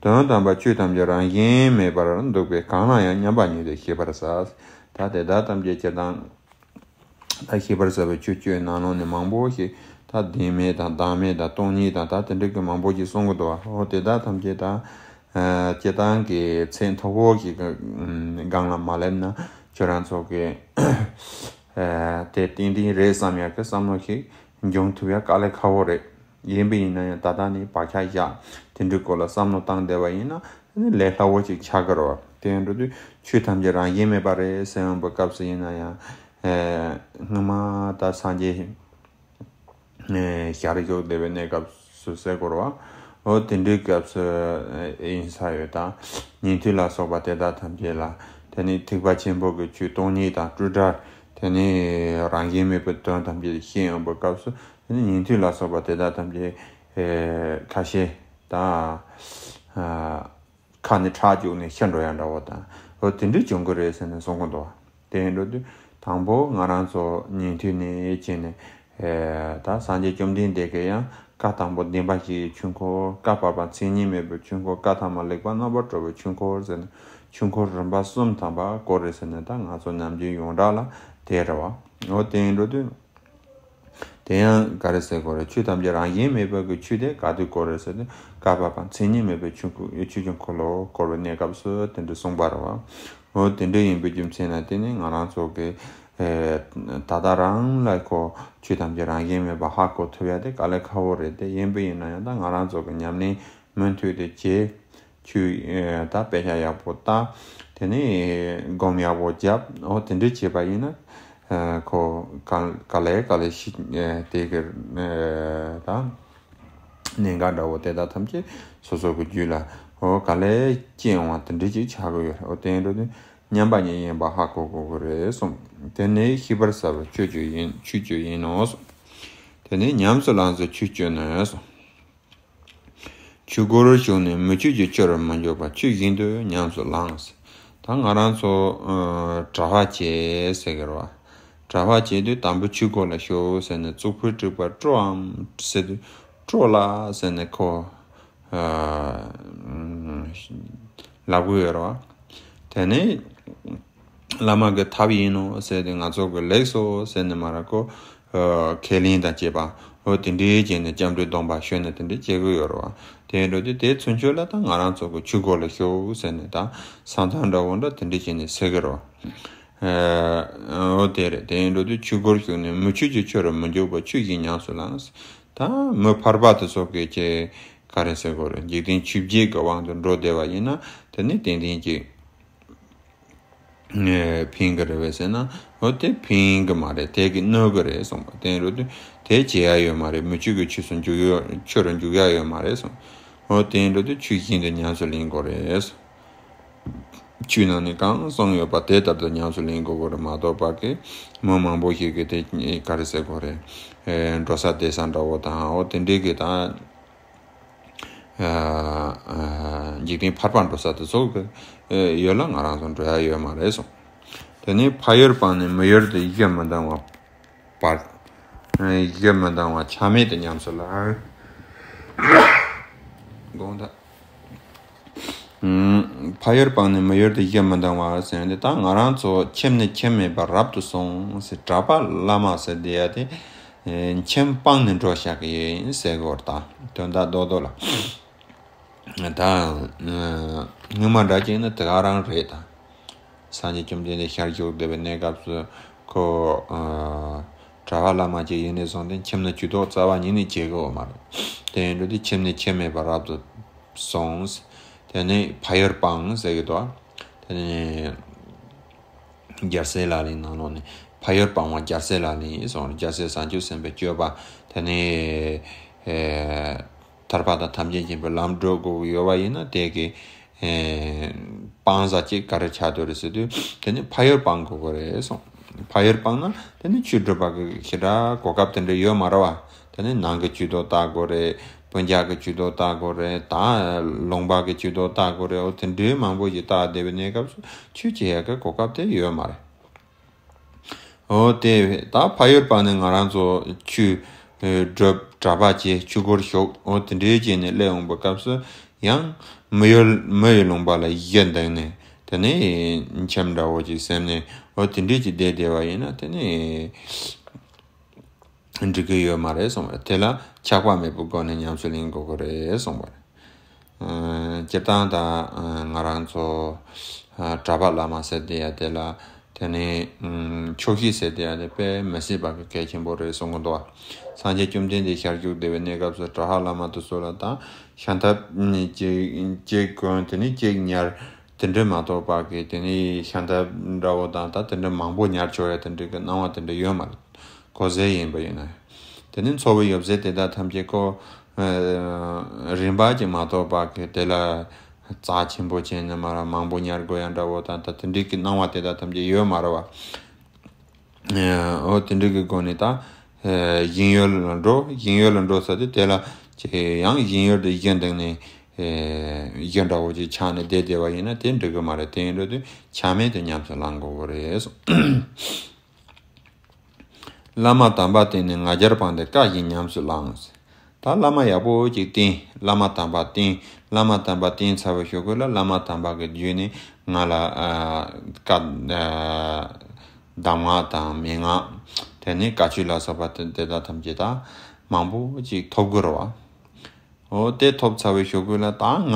དོན་དམ་པར་ཆོས་ཐམས་ཅད་རང་བཞིན་མེད་པར་འདུག་པས་གང་ལ་ཡང་མཉམ་པ་ཉིད་དུ་ཤེས་པར་བྱ། ད་དེ་དག་ཐམས་ཅད་སྤྱིར་བཏང་ད་ཤེས་པར་བྱ་བའི་ཆོས་སྤྱོད་ནང་ལོགས་ནས་མང་པོ་ཞིག་ད་བདེན་མེད་དང་བདག་མེད་དང་སྟོང་ཉིད་དང་ད་དེ་འདྲ་གི་མང་པོ་ཞིག་གསུང་གི་འདུག་བ། འོ་དེ་དག་ཐམས་ཅད་ད་ཨ་སྤྱིར་བཏང་གི་ཚད་མཐོ་པོ་ཞིག་གི་སྒང་ལ་མ་སླེབས་ན་ཁྱོད་རང་ཚོ་གི་ཨ་དེ་ཏན་ཏན་རེད་བསམ་ཡག་གི་བསམ་བློ་ཞིག་འབྱུང་ཐུབ་ཡག་དཀའ་ལས་ཁག་པོ་རེད། ཡིན་པ་ཡིན་ན་ཡང་ད་ལྟ་ནས་བག་ཆགས་བཞག་དེ་འདྲའི་སྐོར་ལ་བསམ་བློ་བཏང་བསྡད་པ་ཡིན་ན་ལས་སླ་པོ་ཞིག་ཆགས་ཀྱི་རེད་བ། དེ་ཡིན་འགྲོ་དུས་ཆོས་ཐམས་ཅད་རང་བཞིན་མེད་པ་རེད་ཟེར་ཡོང་བའི་སྐབས་སུ་ཡིན་ན་ཡང་། ཨེ། སྔོན་མ་ད་སངས་རྒྱས་ཨེ་ཞལ་བཞུགས་བསྡད་པའི་གནས་སྐབས་ སུ་ཟེར་དགོས་རེད་བ། འོ་དེ་འདྲའི་སྐབས་སུ་ཡིན་ས་ཡོད་དང་། ཉན་ཐོས་ལ་སོགས་པ་དེ་དག་ཐམས་ཅད་ལ། དེ་ནས་ཐེག་པ་ཆེན་པོ་གི་ཆོས་སྟོང་ཉིད་དང་སྤྲོས་བྲལ། དེ་ནས་རང་བཞིན་མེད་པའི་དོན་ཐམས་ཅད་བཤད་ཡོང་བའི་སྐབས་སུ། དེ་ནས་ཉན་ཐོས་ལ་སོགས་པ་དེ་དག་ཐམས་ཅད་ཁ་ཤས་དང་། ཁ་ནས་ཁྲག་སྐྱུག་ནས་ཤི་འགྲོ་ཡ་འདྲ་བོ་དང་། འོ་དེ་འདྲ་བྱུང་གི་རེད་ཟེར་ནས་གསུང་གི་འདུག་དེ་ཡིན་འགྲོ་དུས་དང་པོ་ང་རང་ཚོ་ཉན་ཐོས་ནས་བྱས་ནས། ད་སངས་རྒྱས་བཅོམ་ལྡན་འདས་ཀྱིས་ཡང་བཀའ་དང་པོ་བདེན་པ་བཞིའི་ཆོས་འཁོར། བཀའ་བར་པ་མཚན་ཉིད་མེད་པའི་ཆོས་འཁོར། བཀའ་ཐ་མ་ལེགས་པར་རྣམ་པར་གྲོལ་བའི་ཆོས་འཁོར་ཟེར་ནས། ཆོས་འཁོར་རིམ་པ་གསུམ་ཐམ་པ་བསྐོར་རེད་ཟེར་ནས། ད་ང་ཚོ་ནམ་རྒྱུན་ཡོངས་གྲགས་ལ་དེ་རེད་བ། འོ་དེ་ཡིན་འགྲོ་དུས། དེ་ཡང་ག་རེ་ཟེར་དགོས་རེད། ཆོས་ཐམས་ཅད་རང་བཞིན་མེད་པའི་གི་ཆོས་དེ་ག་དུས་བསྐོར་རེད་ཟེར་ན། བཀའ་བར་པ་མཚན་ཉིད་མེད་པའི་ཆོས་འཁོར། ཆོས་ཀྱི་འཁོར་ལོ་བསྐོར་བའི་གནས་སྐབས་སུ་དེ་འདྲ་གསུངས་པ་རེད་བ། འོ་དེ་འདྲ་ཡིན་པའི་རྒྱུ་མཚན་ལ་བརྟེན་ནས་ང་རང་ཚོ་གི་ད་ལྟ་རང་ལ་ཁོ་ཆོས་ཐམས་ཅད་རང་བཞིན་མེད་པ་ཧ་གོ་ཐུབ་ཡ་དེ་དཀའ་ལས་ཁག་པོ་རེད། དེ་ཡིན་པ་ཡིན་ན་ཡང་ད་ང་རང་ཚོ་གི་ཉམས་ལེན་མུ་མཐུད་དེ་བྱེད། ཆོས་ད་དཔེ་ཆ་ཡག་པོ་ལྟ། དེ་ནས་སྒོམ་ཡག་པོ་རྒྱབ། འོ་དེ་འདྲ་བྱས་པ་ཡིན་ན། ཁོ་ག་ག་ལེ་ག་ལེ་ཞིག་དེ་གི་ད་གནད་འགག་འདྲ་བོ་དེ་དག་ཐམས་ཅད་སོ་སོ་གི་རྒྱུད་ལ་འོ་ག་ལེ་སྐྱེ་འོང་བ་དེ་འདྲ་ཅིག་ཆགས་ཀྱི་ཡོད་རེད། འོ་དེ་འདྲ་དུས་མཉམ་པ་ཉིད་ཡིན་པ་ཧ་གོ་དགོས་ཀྱི་རེད་གསུངས། དེ་ནས་ཤེས་པར་བྱ་བའི་ཆོས་ཀྱང་ཡིན། ཆོས་ཀྱང་ཡིན་ནོ་གསུངས། དེ་ནས་ཉམས་སུ་བླངས་ཚེ་ཆོས་སྤྱོད་ནས་གསུངས། ཆོས་སྒོར་ཞུགས་ནས་མི་ཆོས་ཀྱི་ཆོས་རུ་མི་འཇུག་པར་ཆོས་བཞིན་དུ་ཉམས་སུ་བླངས། ད་ང་རང་ཚོ་ཨ་གྲྭ་པ་བྱས་ཟེར་གི་རེད་བ། གྲྭ་པ་བྱས་དུས་དང་པོ་ཆོས་སྒོ་ལ་ཞུགས་ཟེར་ནས། གཙུག་ཕུད་དྲུག་པ་སྤྲོའམ་ཟེར་དུས་སྤྲོ་ལགས་ཟེར་ནས་ཁོ་ཨ་ལབ་གི་ཡོད་རེད་བ། དེ་ནས། བླ་མ་གི་ཐབས་ཡིན་ནོ་ཟེར་ཏེ། ང་ཚོ་གི་ལེགས་སོ་ཟེར་ནས་མར་ཁོ་ཨ་ཁས་ལེན་དང་བཅས་པ། འོ་དེ་འདྲའི་བྱས་ནས་སྐྱབས་འགྲོའི་སྡོམ་པ་ཞུས་ནས་དེ་འདྲ་བྱེད་ཀྱི་ཡོད་རེད་བ། དེ་འདྲ་དུས་དེ་ཚུན་ཆོད་ལ་ད་ང་རང་ཚོ་གི་ཆོས་སྒོ་ལ་ཞུགས་ཟེར་ནས། ད་ས་མཚམས་འདྲ་བོ་འདྲ་དེ་འདྲ་བྱས་ནས་ཟེར་གི་རེད་བ། ཨ་འོ་དེ་རེད། དེ་འདྲ་དུས་ཆོས་སྒོར་ཞུགས་ནས་མི་ཆོས་ཀྱི་ཆོས་རུ་མི་འཇུག་པར་ཆོས་བཞིན་ཉམས་སུ་བླངས། ད་མི་ཕལ་པ་དེ་ཚོ་གི་ཅིག་ག་རེ་ཟེར་དགོས་རེད། འཇིག་རྟེན་ཆོས་བརྒྱད་ཀྱི་དབང་དུ་འགྲོ་བསྡད་པ་ཡིན་ན། དེ་ནི་ཏན་ཏན་ཅིག་ཕན་གི་རེད་པས་ཟེར་ན། འོ་དེ་ཕན་གི་མ་རེད། དེ་གིས་གནོད་གི་རེད་གསུངས་པ། དེ་རུ་དུས་དེ་བྱེད་ཡ་ཡོད་མ་རེད། མི་ཆོས་ཀྱི་ཆོས་སུ་འཇུག་ཡ། ཆོས་རུ་འཇུག་ཡ་ཡོད་མ་རེད་གསུངས། འོ་དེ་རུ་དུས་ཆོས་བཞིན་དུ་ཉམས་སུ་ལེན་དགོས་རེད་གསུངས། ཆོས་ནང་ནས་གང་གསུངས་ཡོད་པ་དེ་ལྟར་དུ་ཉམས་སུ་ལེན་དགོས་གི་རེད་མ་གཏོགས་པ་གི་མི་མང་པོ་ཞིག་གིས་དེ་ག་རེ་ཟེར་དགོས་རེད། འགྲོ་ས་བསྡད་ས་འདྲ་བོ་དང་། འོ་དེ་འདྲའི་གི་ད། ཨ་ཨ་འཇིག་རྟེན་ཕལ་པ་འགྲོ་ས་དེ་ཚོ་གི་ཨ་ཡུལ་ལ་ང་རང་ཚོ་འགྲོ་ཡ་ཡོད་མ་རེད་གསུངས། དེ་ནས་ཕ་ཡུལ་སྤངས་ནས་མི་ཡུལ་དུ་གཞི་མི་འདང་བ་བར། ཨ་གཞི་མི་འདང་བ་ཆ་མེད་དུ་ཉམས་སུ་བླངས། དགོངས་དག་ཨ་ཕ་ཡུལ་སྤངས་ནས་མི་ཡུལ་དུ་གཞི་མི་འདང་བ་ཟེར་ཏེ། ད་ང་རང་ཚོ་ཁྱིམ་ནས་ཁྱིམ་མེད་པར་རབ་ཏུ་སོང་ཟེར། གྲྭ་པ་བླ་མ་ཟེར་དེ་ཡ་དེ་ཨ་ཁྱིམ་སྤངས་ནས་འགྲོ་བཞག་གི་ཡིན་ཟེར་གི་ཡོད་རེད། ད་དོན་དག་རྡོག་རྡོག་ལ། ད་ཨ་སྔོན་མ་འདྲ་བྱས་ན་དེ་ག་རང་རེད་ད། སངས་རྒྱས་བཅོམ་ལྡན་འདས་ཞལ་བཞུགས་བསྡད་པའི་གནས་སྐབས་སུ་ཁོ་ཨ་གྲྭ་པ་བླ་མ་ཅིག་ཡིན་ནས་བཟུང་སྟེ་ཁྱིམ་ནས་ཇུས་གཏོགས་རྩ་བ་ཉིད་ནས་བྱེད་ཀྱི་ཡོད་མ་རེད། དེ་ཡིན་དུས་དེ་ཁྱིམ་ནས་ཁྱིམ་མེད་པར་རབ་ཏུ་སོང་། དེ་ནས་ཕ་ཡུལ་སྤངས་ཟེར་གྱི་འདུག་དེ་ནས་རྒྱལ་སྲས་ལག་ལེན་ནང་ལོགས་ནས་ཕ་ཡུལ་སྤངས་པ་རྒྱལ་སྲས་ལག་ལེན་ཡིན་གསུངས། རྒྱལ་སྲས་བྱང་ཆུབ་སེམས་དཔའི་སྤྱོད་པ། དེ་ནས་ཨེ་ཐར་པ་དང་ཐམས་ཅད་མཁྱེན་པའི་ལམ་བགྲོད་དགོས་ཀྱི་ཡོད་པ་ཡིན་ན། དེ་གི་ཨེ་སྤང་བྱ་གཅིག་ག་རེ་ཆགས་བསྡད་རེད་ཟེར་དུས། དེ་ནི་ཕ་ཡུལ་སྤང་དགོས་ཀྱི་རེད་གསུངས། ཕ་ཡུལ་སྤངས་ན་དེ་ནི་ཆོས་སྒྲུབ་པ་གི་ཞེ་དྲག་གོ་སྐབས་དེ་འདྲ་ཡོད་མ་རེད་བ། དེ་ནི་ནང་གི་ཇུས་གཏོགས་བལྟ་དགོས་རེད། སྤུན་ཀྱག་གི་ཇུས་གཏོགས་བལྟ་དགོས་རེད། ད་ལུང་པ་གི་ཇུས་གཏོགས་བལྟ་དགོས་རེད། འོ་དེ་འདྲའི་མང་པོ་ཞིག་བལྟ་བསྡད་པའི་གནས་སྐབས་སུ་ཆོས་བྱེད་ཡག་གི་གོ་སྐབས་དེ་ཡོད་མ་རེད། འོ་དེ་ད་ཕ་ཡུལ་སྤངས་ནས་ང་རང་ཚོ་ཆོས་སྒྲུབ། གྲྭ་པ་བྱས། ཆོས་སྒོར་ཞུགས། འོ་དེ་འདྲའི་བྱས་ནས་སླེབས་འོང་པའི་སྐབས་སུ་ཡང་མི་ཡུལ་མི་ཡི་ལུང་པ་ལ་གཞི་འདང་ནས། དེ་ནས་ཁྱིམ་འདྲ་བོ་ཅིག་ཟིན་ནས། འོ་དེ་འདྲའི་ཅིག་བསྡད་བསྡད་པ་ཡིན་ན་དེ་ནས་འགྲིག་གི་ཡོད་མ་རེད་གསུངས་པ་རེད། དེ་ལ་ཆགས་པ་མེད་པའི་སྒོ་ནས་ཉམས་སུ་ལེན་དགོས་ཀྱི་རེད་གསུངས་པ་རེད། ཨ་སྤྱིར་བཏང་ད་ཨ་ང་རང་ཚོ་ཨ་གྲྭ་པ་བླ་མ་ཟེར་དེ་ཡ་དེ་ལ། དེ་ནས་ཨ་ཆོག་ཤེས་ཟེར་དེ་ཡ་དེ་དཔེ་མི་སྲིད་པ་གི་གལ་ཆེན་པོ་རེད་གསུང་གི་འདུག་བ། སངས་རྒྱས་བཅོམ་ལྡན་འདས་ཞལ་བཞུགས་བསྡད་པའི་གནས་སྐབས་སུ་གྲྭ་པ་བླ་མ་དེ་ཚོ་ལ་ད་ཤམ་ཐབས་གཅིག་གཅིག་གོན། དེ་ནས་གཅིག་ཉར། དེ་འདྲ་མ་གཏོགས་པ་གི་དེ་ནས་ཤམ་ཐབས་འདྲ་བོ་དང་ད་དེ་འདྲ་མང་པོ་ཉར་ཆོག་ཡ་དེ་འདྲ་གི་སྣང་བ་དེ་འདྲ་ཡོད་མ་རེད། གོས་ཟས་ཡིན་པ་ཡིན་ན། དེ་ནས་འཚོ་བའི་ཡོ་བྱད་དེ་དག་ཐམས་ཅད་ཁོ་ རིམ་པ་ཅིག་མ་གཏོགས་པ་གི་དེ་ལ་རྩ་ཆེན་པོ་བྱས་ནས་མ་ར་མང་པོ་ཉར་དགོས་ཡ་འདྲ་བོ་དང་ད་དེ་འདྲའི་གི་སྣང་བ་དེ་དག་ཐམས་ཅད་ཡོད་མ་རེད་བ། འོ་དེ་འདྲའི་གི་སྒོ་ནས་ད་ཞིང་ཡོལ་ལ་འགྲོ། ཞིང་ཡོལ་ལ་འགྲོ་ས་དེ་དེ་ལ་ཅིག་ཡང་ཞིང་ཡོལ་དུ་གཞི་འདེགས་ནས་གཞི་འདྲ་བོ་ཅིག་ཆགས་ནས་བསྡད་བསྡད་པ་ཡིན་ན་དེ་འགྲིག་གི་མ་རེད། དེ་ཡིན་འགྲོ་དུས་ཆ་མེད་དུ་ཉམས་སུ་བླང་དགོས་གི་རེད་གསུངས། བླ་མ་དམ་པ་བསྟེན་ནས་ང་རྒྱལ་སྤངས་ཏེ་བཀའ་བཞིན་ཉམས་སུ་བླངས། ད་བླ་མ་ཡག་པོ་ཅིག་བསྟེན། བླ་མ་དམ་པ་བསྟེན། བླ་མ་དམ་པ་བསྟེན་ཚར་བའི་གཞུག་གུ་ལ་བླ་མ་དམ་པ་གི་བརྒྱུད་ནས་ང་ལ་ཨ་བཀའ་ཨ་གདམས་ངག་དང་མན་ངག་དེ་ནས་བཀའ་ཆོས་ལ་སོགས་པ་དེ་དེ་དག་ཐམས་ཅད་ད་མང་པོ་ཅིག་ཐོབ་དགོས་རེད་བ། འོ་དེ་ཐོབ་ཚར་བའི་གཞུག་གུ་ལ་ད་ང་ལ་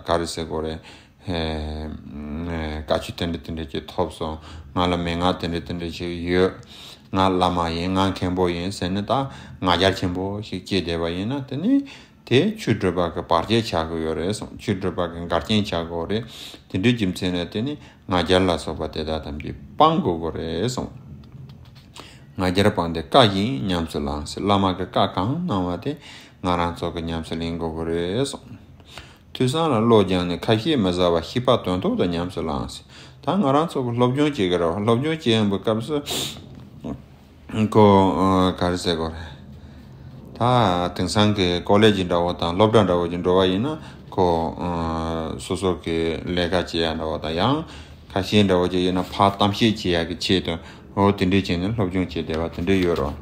ག་རེ་ཟེར་དགོས་རེད། ཨེ། བཀའ་ཆོས་དེ་འདྲ་དེ་འདྲ་ཅིག་ཐོབ་སོང་། ང་ལ་མན་ངག་དེ་འདྲ་དེ་འདྲ་ཅིག་ཡོད། ང་བླ་མ་ཡིན། ང་མཁན་པོ་ཡིན་ཟེར་ནས་ད་ང་རྒྱལ་ཆེན་པོ་ཞིག་སྐྱེས་བསྡད་པ་ཡིན་ན་དེ་ནི་དེ་ཆོས་སྒྲུབ་པ་གི་བར་ཆད་ཆགས་ཀྱི་ཡོད་རེད་གསུངས། ཆོས་སྒྲུབ་པ་གི་འགལ་རྐྱེན་ཆགས་ཀྱི་ཡོད་རེད། དེ་འདྲའི་རྒྱུ་མཚན་ལ་བརྟེན་ནས་ང་རྒྱལ་ལ་སོགས་པ་དེ་དག་ཐམས་ཅད་སྤང་དགོས་ཀྱི་རེད་གསུངས། ང་རྒྱལ་སྤངས་ཏེ་བཀའ་བཞིན་ཉམས་སུ་བླངས་ཟེར། བླ་མ་གི་བཀའ་གང་གནང་བ་དེ་ང་རང་ཚོ་གི་ཉམས་སུ་ལེན་དགོས་ཀྱི་རེད་གསུངས། ཐོས་བསམ་ལ་བློ་སྦྱངས་ནས་ཁ་བཤད་མི་ཟ་བར་ཤེས་པ་དོན་ཐོག་ཏུ་ཉམས་སུ་བླངས་ཟེར། ད་ང་རང་ཚོ་གི་སློབ་སྦྱོང་བྱེད་ཀྱི་རེད་བ། སློབ་སྦྱོང་བྱེད་ཡོང་བའི་སྐབས་སུ་ཁོ་ཨ་ག་རེ་ཟེར་དགོས་རེད། ད་དེང་སང་གི་ཀོ་ལེ་ཇི་འདྲ་བོ་དང་སློབ་གྲྭ་འདྲ་བོ་ཅིག་འགྲོ་བ་ཡིན་ན་ཁོ་ཨ་སོ་སོ་གི་ལས་ཀ་བྱེད་ཡ་འདྲ་བོ་དང་ཡང་ཁ་ཤས་འདྲ་བོ་ཅིག་ཡིན་ན་ཕར་གཏམ་བཤད་བྱེད་ཡ་གི་ཆེད་དུ་འོ་དེ་འདྲའི་བྱས་ནས་སློབ་སྦྱོང་བྱེད་བསྡད་པ་དེ་འདྲ་ཡོད་རེད།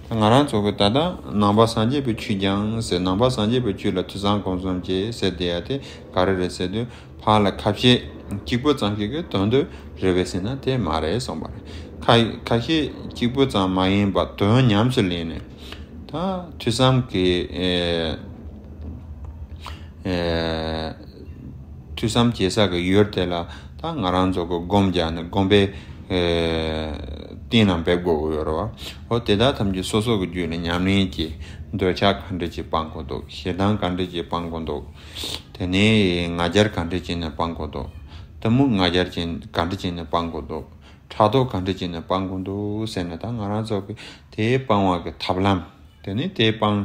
ད་ང་རང་ཚོ་གི་ད་ལྟ་ནང་པ་སངས་རྒྱས་པའི་ཆོས་སྦྱངས་ཟེར། ནང་པ་སངས་རྒྱས་པའི་ཆོས་ལ་ཐོས་བསམ་སྒོམ་གསུམ་བྱེད་ཟེར་བསྡད་ཡ་དེ་ག་རེ་རེད་ཟེར་དུས་ཕར་ལ་ཁ་བཤད་གཅིག་པུ་ཙམ་ཞིག་གི་དོན་དུ་རེད་པས་ཟེར་ན་དེ་མ་རེད་གསུངས་པ་རེད། ཁ་ཁ་བཤད་གཅིག་པུ་ཙམ་མ་ཡིན་པར་དོན་ཉམས་སུ་ལེན་ནས་ད་ཐོས་བསམ་གྱི་ཨེ་ཨེ་ཐོས་བསམ་བྱེད་ས་གི་ཡུལ་དེ་ལ་ད་ང་རང་ཚོ་གི་སྒོམ་རྒྱག་ནས་སྒོམ་པའི་ཨེ་གཏན་ལ་འབེབས་དགོས་ཀྱི་ཡོད་རེད་བ། འོ་དེ་དག་ཐམས་ཅད་སོ་སོ་གི་རྒྱུད་ལ་ཉམས་ལེན་གྱིས་འདོད་ཆགས་ག་འདྲ་ཅིག་སྤང་དགོས་འདུག་ཞེ་སྡང་ག་འདྲ་ཅིག་སྤང་དགོས་འདུག་དེ་ནས་ང་རྒྱལ་ག་འདྲ་བྱས་ནས་སྤང་དགོས་འདུག་གཏི་མུག་ང་རྒྱལ་ཅན་ག་འདྲ་བྱས་ནས་སྤང་དགོས་འདུག་ཕྲག་དོག་ག་འདྲ་བྱས་ནས་སྤང་དགོས་འདུག་ཟེར་ནས་ད་ང་རང་ཚོ་གི་དེ་སྤང་བ་གི་ཐབས་ལམ། དེ་ནས་དེ་སྤང་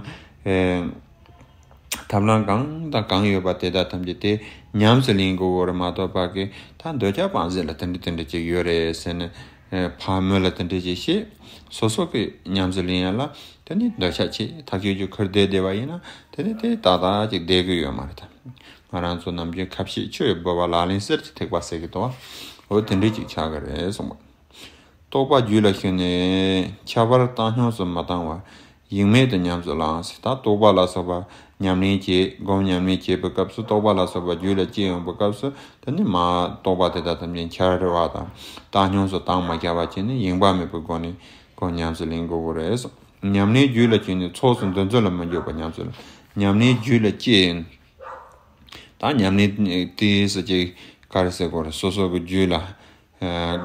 ཨེ་ཐབས་ལམ་གང་དང་གང་ཡོད་པ་དེ་དག་ཐམས་ཅད་དེ་ཉམས་སུ་ལེན་དགོས་ཀྱི་རེད་མ་གཏོགས་པ་གི་ད་འདོད་ཆགས་སྤང་ཟེར་ལ་དེ་འདྲ་དེ་འདྲ་ཅིག་ཡོད་རེད་ཟེར་ནས་ཨེ་ཕར་མོ་ལ་དེ་འདྲ་ཅིག་བཤད། སོ་སོ་གི་ཉམས་སུ་ལེན་ཡ་ལ་དེ་ནས་འདོད་ཆགས་ཆེ་ཐག་ཆོད་ཅིག་ཁུར་བསྡད་བསྡད་པ་ཡིན་ན་དེ་ནས་དེ་ཏག་ཏག་ཅིག་བསྡད་ཀྱི་ཡོད་མ་རེད་ད། ང་རང་ཚོ་ནམ་རྒྱུན་ཁ་བཤད་ཆུ་ཡི་ལྦུ་བ་ལག་ལེན་གསེར་གྱི་ཐེག་པ་ཟེར་གྱི་འདུག་འོ་དེ་འདྲ་ཅིག་ཆགས་ཀྱི་རེད་གསུངས་པ། རྟོག་པ་རྒྱུད་ལ་ཞུགས་ནས་ཁྱབ་པར་བཏང་སྙོམས་སུ་མི་བཏང་བར་ཡེངས་མེད་དུ་ཉམས་སུ་བླངས་ཟེར། ད་རྟོག་པ་ལ་སོགས་པ་ཉམས་ལེན་བྱེད། སྒོམ་ཉམས་ལེན་བྱེད་པའི་སྐབས་སུ་རྟོག་པ་ལ་སོགས་པ་རྒྱུད་ལ་སྐྱེ་ཡོང་བའི་སྐབས་སུ་དེ་ནི་མ་རྟོག་པ་དེ་དག་ཐམས་ཅད་འཆར་བ་དང་བཏང་སྙོམས་སུ་བཏང་མ་བྱ་བ་བྱས་ནས་ཡེངས་པ་མེད་པའི་སྒོ་ནས་སྒོམ་ཉམས་སུ་ལེན་དགོས་ཀྱི་རེད། ཉམས་ལེན་རྒྱུད་ལ་བཅུག་ནས་ཚོགས་སུ་འདུ་འཛི་ལ་མི་འཇུག་པར་ཉམས་སུ་ལེན། ཉམས་ལེན་རྒྱུད་ལ་སྐྱེས། ད་ཉམས་ལེན་དེ་སུ་ཅིག་ག་རེ་ཟེར་དགོས་རེད། སོ་སོ་གི་རྒྱུད་ལ་ཨ་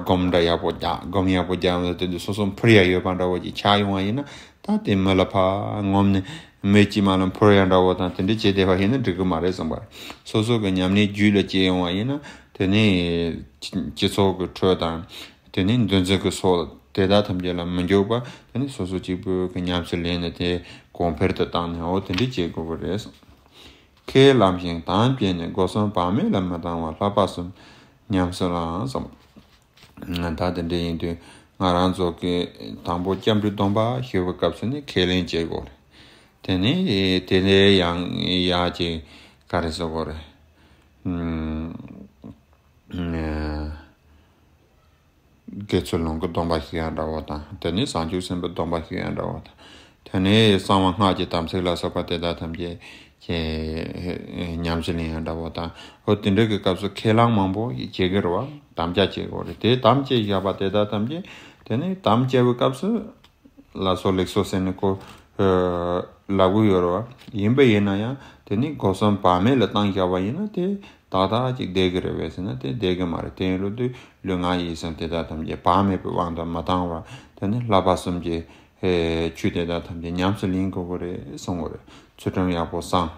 སྒོམ་འདྲ་ཡག་པོ་རྒྱག་སྒོམ་ཡག་པོ་རྒྱག་ཡོང་དུས་དེ་ཚོ་སོ་སོ་འཕུར་ཡ་ཡོད་པ་འདྲ་བོ་ཅིག་ཆགས་ཡོང་བ་ཡིན་ན་ད་དེ་མི་ལ་ཕར་ངོམ་ནས་མི་གཅིག་མ་ལ་འཕུར་ཡ་འདྲ་བོ་དང་དེ་འདྲ་བྱས་བསྡད་པ་ཡིན་ན་འགྲིག་གི་མ་རེད་བསམ་པ་རེད། སོ་སོ་གི་ཉམས་ལེན་རྒྱུད་ལ་སྐྱེས་ཡོང་བ་ཡིན་ན་དེ་ནི་སྤྱི་སྤྱི་ཚོགས་ཀྱི་ཁྲོད་དང་དེ་ནི་འདུ་འཛི་གི་སོགས་དེ་དག་ཐམས་ཅད་ལ་མི་འཇུག་པ་དེ་ནི་སོ་སོ་གཅིག་པུ་གི་ཉམས་སུ་ལེན་ནས་དེ་གོང་འཕེལ་དུ་བཏང་ནས་འོ་དེ་འདྲ་བྱེད་དགོས་ཀྱི་རེད། ཁས་བླངས་ཤིང་དམ་བཅས་ནས་སྒོ་གསུམ་བག་མེད་ལ་མི་གཏང་བར་བསླབ་པ་གསུམ་ཉམས་སུ་བླངས་སོ། ད་དེ་འདྲ་ཡིན་དུས་ང་རང་ཚོ་གི་དང་པོ་སྐྱབས་འགྲོའི་སྡོམ་པ་ཞུ་བའི་སྐབས་སུ་ནི་ཁས་ལེན་བྱེད་དགོས་རེད། དེ་ནས་དེ་ནས་ཡང་ཡག་ཅིག་ག་རེ་ཟེར་དགོས་རེད། ཨུམ། དགེ་ཚུལ་སློང་གི་སྡོམ་པ་ཞུ་ཡ་འདྲ་བོ་དང་། དེ་ནས་བྱང་ཆུབ་སེམས་དཔའི་སྡོམ་པ་ཞུ་ཡ་འདྲ་བོ་དང་། དེ་ནས་གསང་བ་སྔགས་ཀྱི་དམ་ཚིག་ལ་སོགས་པ་དེ་དག་ཐམས་ཅད་ཀྱི་ཉམས་སུ་ལེན་ཡ་འདྲ་བོ་དང་། འོ་དེ་འདྲ་གི་སྐབས་སུ་ཁས་བླངས་མང་པོ་བྱེད་ཀྱི་རེད་བ། དམ་བཅའ་བྱེད་དགོས་རེད། དེ་དམ་བཅས་བཞག་པ་དེ་དག་ཐམས་ཅད་དེ་ནས་དམ་བཅའ་བའི་སྐབས་སུ་ལ་སོགས་ལེགས་སོ་ཟེར་ནས་ཁོ་ལབ་གི་ཡོད་རེད་བ། ཡིན་པ་ཡིན་ན་ཡང་དེ་ནས་སྒོ་གསུམ་བག་མེད་ལ་བཏང་བཞག་པ་ཡིན་ན་དེ་ཏག་ཏག་ཅིག་བསྡད་ཀྱི་རེད་པས་ཟེར་ན་དེ་བསྡད་ཀྱི་མ་རེད། དེ་ཡིན་ལུགས་དུས་ལུས་ངག་ཡིད་གསུམ་དེ་དག་ཐམས་ཅད་བག་མེད་པའི་དབང་དུ་མ་བཏང་བར་དེ་ནི་བསླབ་པ་གསུམ་གྱི་ཨེ་ཆོས་དེ་དག་ཐམས་ཅད་ཉམས་སུ་ལེན་དགོས་ཀྱི་རེད་གསུང་གི་རེད། ཚུལ་ཁྲིམས་ཡག་པོ་བསྲང་།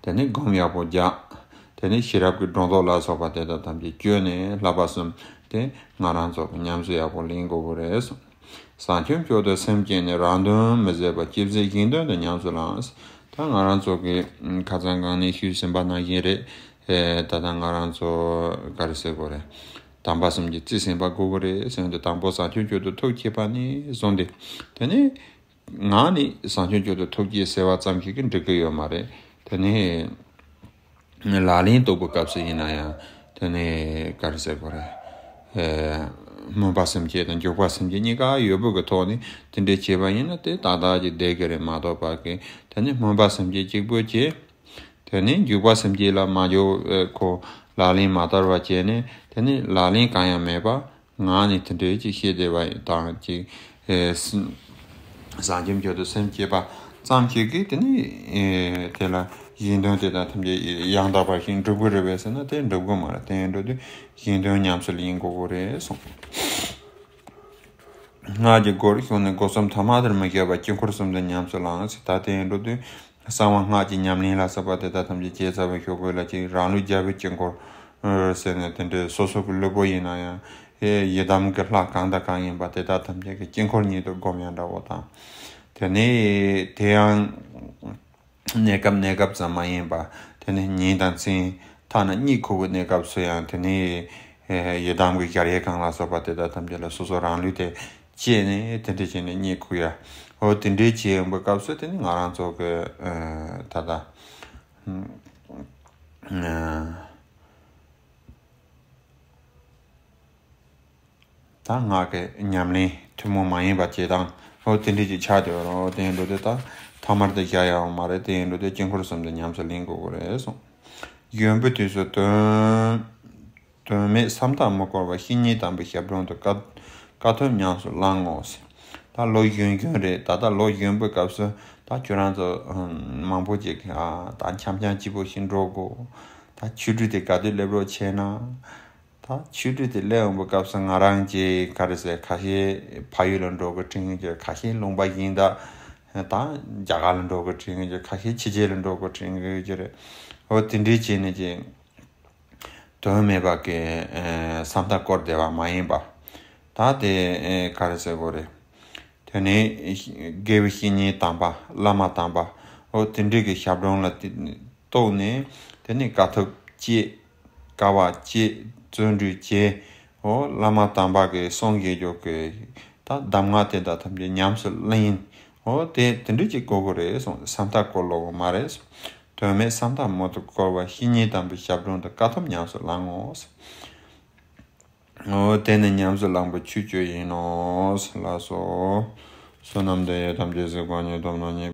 དེ་ནི་སྒོམ་ཡག་པོ་རྒྱག་དེ་ནི་ཤེས་རབ་ཀྱི་སྒྲོ་འདོགས་ལ་སོགས་པ་དེ་དག་ཐམས་ཅད་གཅོད་ནས་བསླབ་པ་གསུམ་དེ་ང་རང་ཚོ་གི་ཉམས་སུ་ཡག་པོ་ལེན་དགོས་ཀྱི་རེད་གསུངས། བཟང་སྐྱོང་མཆོག་ཏུ་སེམས་བསྐྱེད་ནས། རང་དོན་མི་ཟད་པར་སྐྱེད་མཛད་གཞན་དོན་དུ་ཉམས་སུ་བླང་། ད་ང་རང་ཚོ་གི་ཁ་སང་གང་ནས་ཞུས་ཟིན་པ་ནང་བཞིན་རེད། ཨེ་ད་ལྟ་ང་རང་ཚོ་ག་རེ་ཟེར་དགོས་རེད། དམ་པ་གསུམ་གྱི་རྩིས་ཟིན་པ་དགོས་ཀྱི་རེད་ཟེར་དུས། དང་པོ་བཟང་སྐྱོང་མཆོག་ཏུ་ཐུགས་བསྐྱེད་པ་ནས་བཟུང་སྟེ། དེ་ནས་ངག་ནས་བཟང་སྐྱོང་མཆོག་ཏུ་ཐུགས་བསྐྱེད་ཟེར་བ་ཙམ་ཞིག་གིས་འགྲིག་གི་ཡོད་མ་རེད། དེ་ནས་ལག་ལེན་བསྟར་བའི་སྐབས་སུ་ཡིན་ན་ཡང་དེ་ནས་ག་རེ་ཟེར་དགོས་རེད། ཨེ་སྨོན་པ་སེམས་བསྐྱེད་དང་འཇུག་པ་སེམས་བསྐྱེད་གཉིས་ཀ་ཡོད་པའི་གི་ཐོག་ནས་དེ་འདྲས་བྱས་པ་ཡིན་ན་དེ་ཏག་ཏག་ཅིག་བསྡད་ཀྱི་རེད་མ་གཏོགས་པ་གི། དེ་ནས་སྨོན་པ་སེམས་བསྐྱེད་གཅིག་པོ་བྱས། དེ་ནས་འཇུག་པ་སེམས་བསྐྱེད་ལ་མ་འཇུག་ཨེ་ཁོ་ལག་ལེན་མ་བསྟར་བ་བྱས་ནས། དེ་ནས་ལག་ལེན་གང་ཡང་མེད་པ་ངག་ནས་དེ་འདྲའི་ཅིག་བཤད་བསྡད་པ་ཡིན་དང་ཅིག་ཨེ་སེམས་བཟང་སྐྱོང་མཆོག་ཏུ་སེམས་བསྐྱེད་པ་ཙམ་ཞིག་གིས་དེ་ནས་ཨེ་དེ་ལ་གཞན་དོན་དེ་དག་ཐམས་ཅད་ཡང་དག་པ་ཞིག་འགྲུབ་ཀྱི་རེད་པས་ཟེར་ན་དེ་འགྲུབ་ཀྱི་མ་རེད། དེ་ཡིན་འགྲོ་དུས་གཞན་དོན་ཉམས་སུ་ལེན་དགོས་ཀྱི་རེད་གསུངས། སྔགས་ཀྱི་སྒོར་ཞུགས་ནས། སྒོ་གསུམ་ཐ་མལ་དུ་མི་སྐྱེ་བར། དཀྱིལ་འཁོར་གསུམ་དུ་ཉམས་སུ་བླང་། ད་དེ་ཡིན་འགྲོ་དུས་གསང་བ་སྔགས་ཀྱི་ཉམས་ལེན་ལ་སོགས་པ་དེ་དག་ཐམས་ཅད་བྱས་ཚར་བའི་གཞུག་གུ་ལ་ཅིག་རང་ལུས་རྒྱལ་བའི་དཀྱིལ་འཁོར་ཟེར་ནས་དེ་འདྲའི་སོ་སོ་གི་ལུས་པོ་ཡིན་ན་ཡང་ཡི་དམ་གྱི་ལྷ་གང་དང་གང་ཡིན་པ་དེ་དག་ཐམས་ཅད་ཀྱི་དཀྱིལ་འཁོར་ཉིད་དུ་བསྒོམ་ཡང་འདྲ་བོ་དང་། དེ་ནས་དེ་ཡང་གནས་སྐབས་གནས་སྐབས་ཙམ་མ་ཡིན་པ། དེ་ནས་ཉིན་དང་མཚན་ཐ་ན་གཉིད་ཁུག་པའི་གནས་སྐབས་སུ་ཡང་དེ་ནས་ཡི་དམ་གྱི་གར་ཡས་ཁང་ལ་སོགས་པ་དེ་དག་ཐམས་ཅད་ལ་སོ་སོ་རང་ལུས་དེ་བཅད་ནས་དེ་འདྲ་བྱས་ནས་གཉིད་ཁུག་ཡ། འོ་དེ་འདྲའི་བྱེད་ཡོང་པའི་སྐབས་སུ་དེ་ནི་ང་རང་ཚོ་གི་ཨ་ད་ལྟ་ཨ་ད་ངག་གི་ཉམས་ལེན་ཐུན་མོང་མ་ཡིན་པ་བྱེད་སྟངས་འོ་དེ་འདྲའི་ཅིག་ཆགས་བསྡད་ཡོད་རེད། དེ་ཡིན་འགྲོ་དུས་ད་ཐ་མལ་དུ་བཞག་ཡ་ཡོད་མ་རེད། དེ་ཡིན་འགྲོ་དུས་དཀྱིལ་འཁོར་གསུམ་དུ་ཉམས་སུ་ལེན་དགོས་ཀྱི་རེད་གསུངས། གཞོན་པའི་དུས་སུ་དོན་དོན་མེད་བསམ་སྟངས་མི་བསྐོར་བར། བཤེས་གཉེན་དམ་པའི་ཞབས་དྲུང་དུ། དཀའ་དཀའ་ཐུབ་ཉམས་སུ་བླང་ངོ་ཟེར། ད་ལོ་གཞོན་གཞོན་རེད། ད་ལྟ་ལོ་གཞོན་པའི་སྐབས་སུ་ད་ཁྱོད་རང་ཚོ་ཨ་མང་པོ་ཅིག་ཨ་ད་འཆམ་འཆམ་སྐྱིད་པོ་ཞིག་འགྲོ་དགོས། ད་ཆོས་ཁྲིད་དེ་ག་དུས་སླེབས་རོགས་བྱས་ན། ད་ཆོས་ཁྲིད་དེ་སླེབས་འོང་པའི་སྐབས་སུ་ང་རང་གིས་ག་རེ་ཟེར། ཁ་ཤས་ཕ་ཡུལ་ལ་འགྲོ་དགོས་དྲན་གྱི། ཁ་ཤས་ལུང་པ་གཞན་དག་ད་རྒྱ་གར་ལ་འགྲོ་དགོས་དྲན་གྱི། ཁ་ཤས་ཕྱི་རྒྱལ་ལ་འགྲོ་དགོས་དྲན་གྱི་རེད། འོ་དེ་འདྲའི་བྱས་ནས་ཀྱི་དོན་མེད་པ་གི་ཨེ་བསམ་སྟངས་བསྐོར་བསྡད་པ་མ་ཡིན་པ། ད་དེ་ཨེ་ག་རེ་ཟེར་དགོས་རེད། དེ་ནས་དགེ་བའི་བཤེས་གཉེན་དམ་པ། བླ་མ་དམ་པ། འོ་དེ་འདྲའི་གི་ཞབས་དྲུང་ལ་གཏུགས་ནས། དེ་ནས་དཀའ་ཐུབ་སྤྱད། དཀའ་བ་སྤྱད། བརྩོན་འགྲུས་བྱས། འོ་བླ་མ་དམ་པ་གིས་གསུངས་བཞག་རྒྱུ་གི་ད་གདམས་ངག་དེ་དག་ཐམས་ཅད་ཉམས་སུ་ལེན། འོ་དེ་དེ་འདྲ་ཅིག་དགོས་ཀྱི་རེད་གསུངས། བསམ་སྟངས་བསྐོར་ལོག་གི་མ་རེད། དོན་མེད་བསམ་སྟངས་མང་དུ་བསྐོར་བ། བཤེས་གཉེན་དམ་པའི་ཞབས་དྲུང་དུ། དཀའ་ཐུབ་ཉམས་སུ་བླང་ངོ་། འོ་དེ་ནི་ཉམས་སུ་བླང་བའི་ཆོས་སྤྱོད་ཡིན་ནོ། ལགས་སོ། བསོད་ནམས་འདི་ཡིས་ཐམས་ཅད་གཟིགས་པ་ཉིད། ཐོབ་ནས་ཉེས།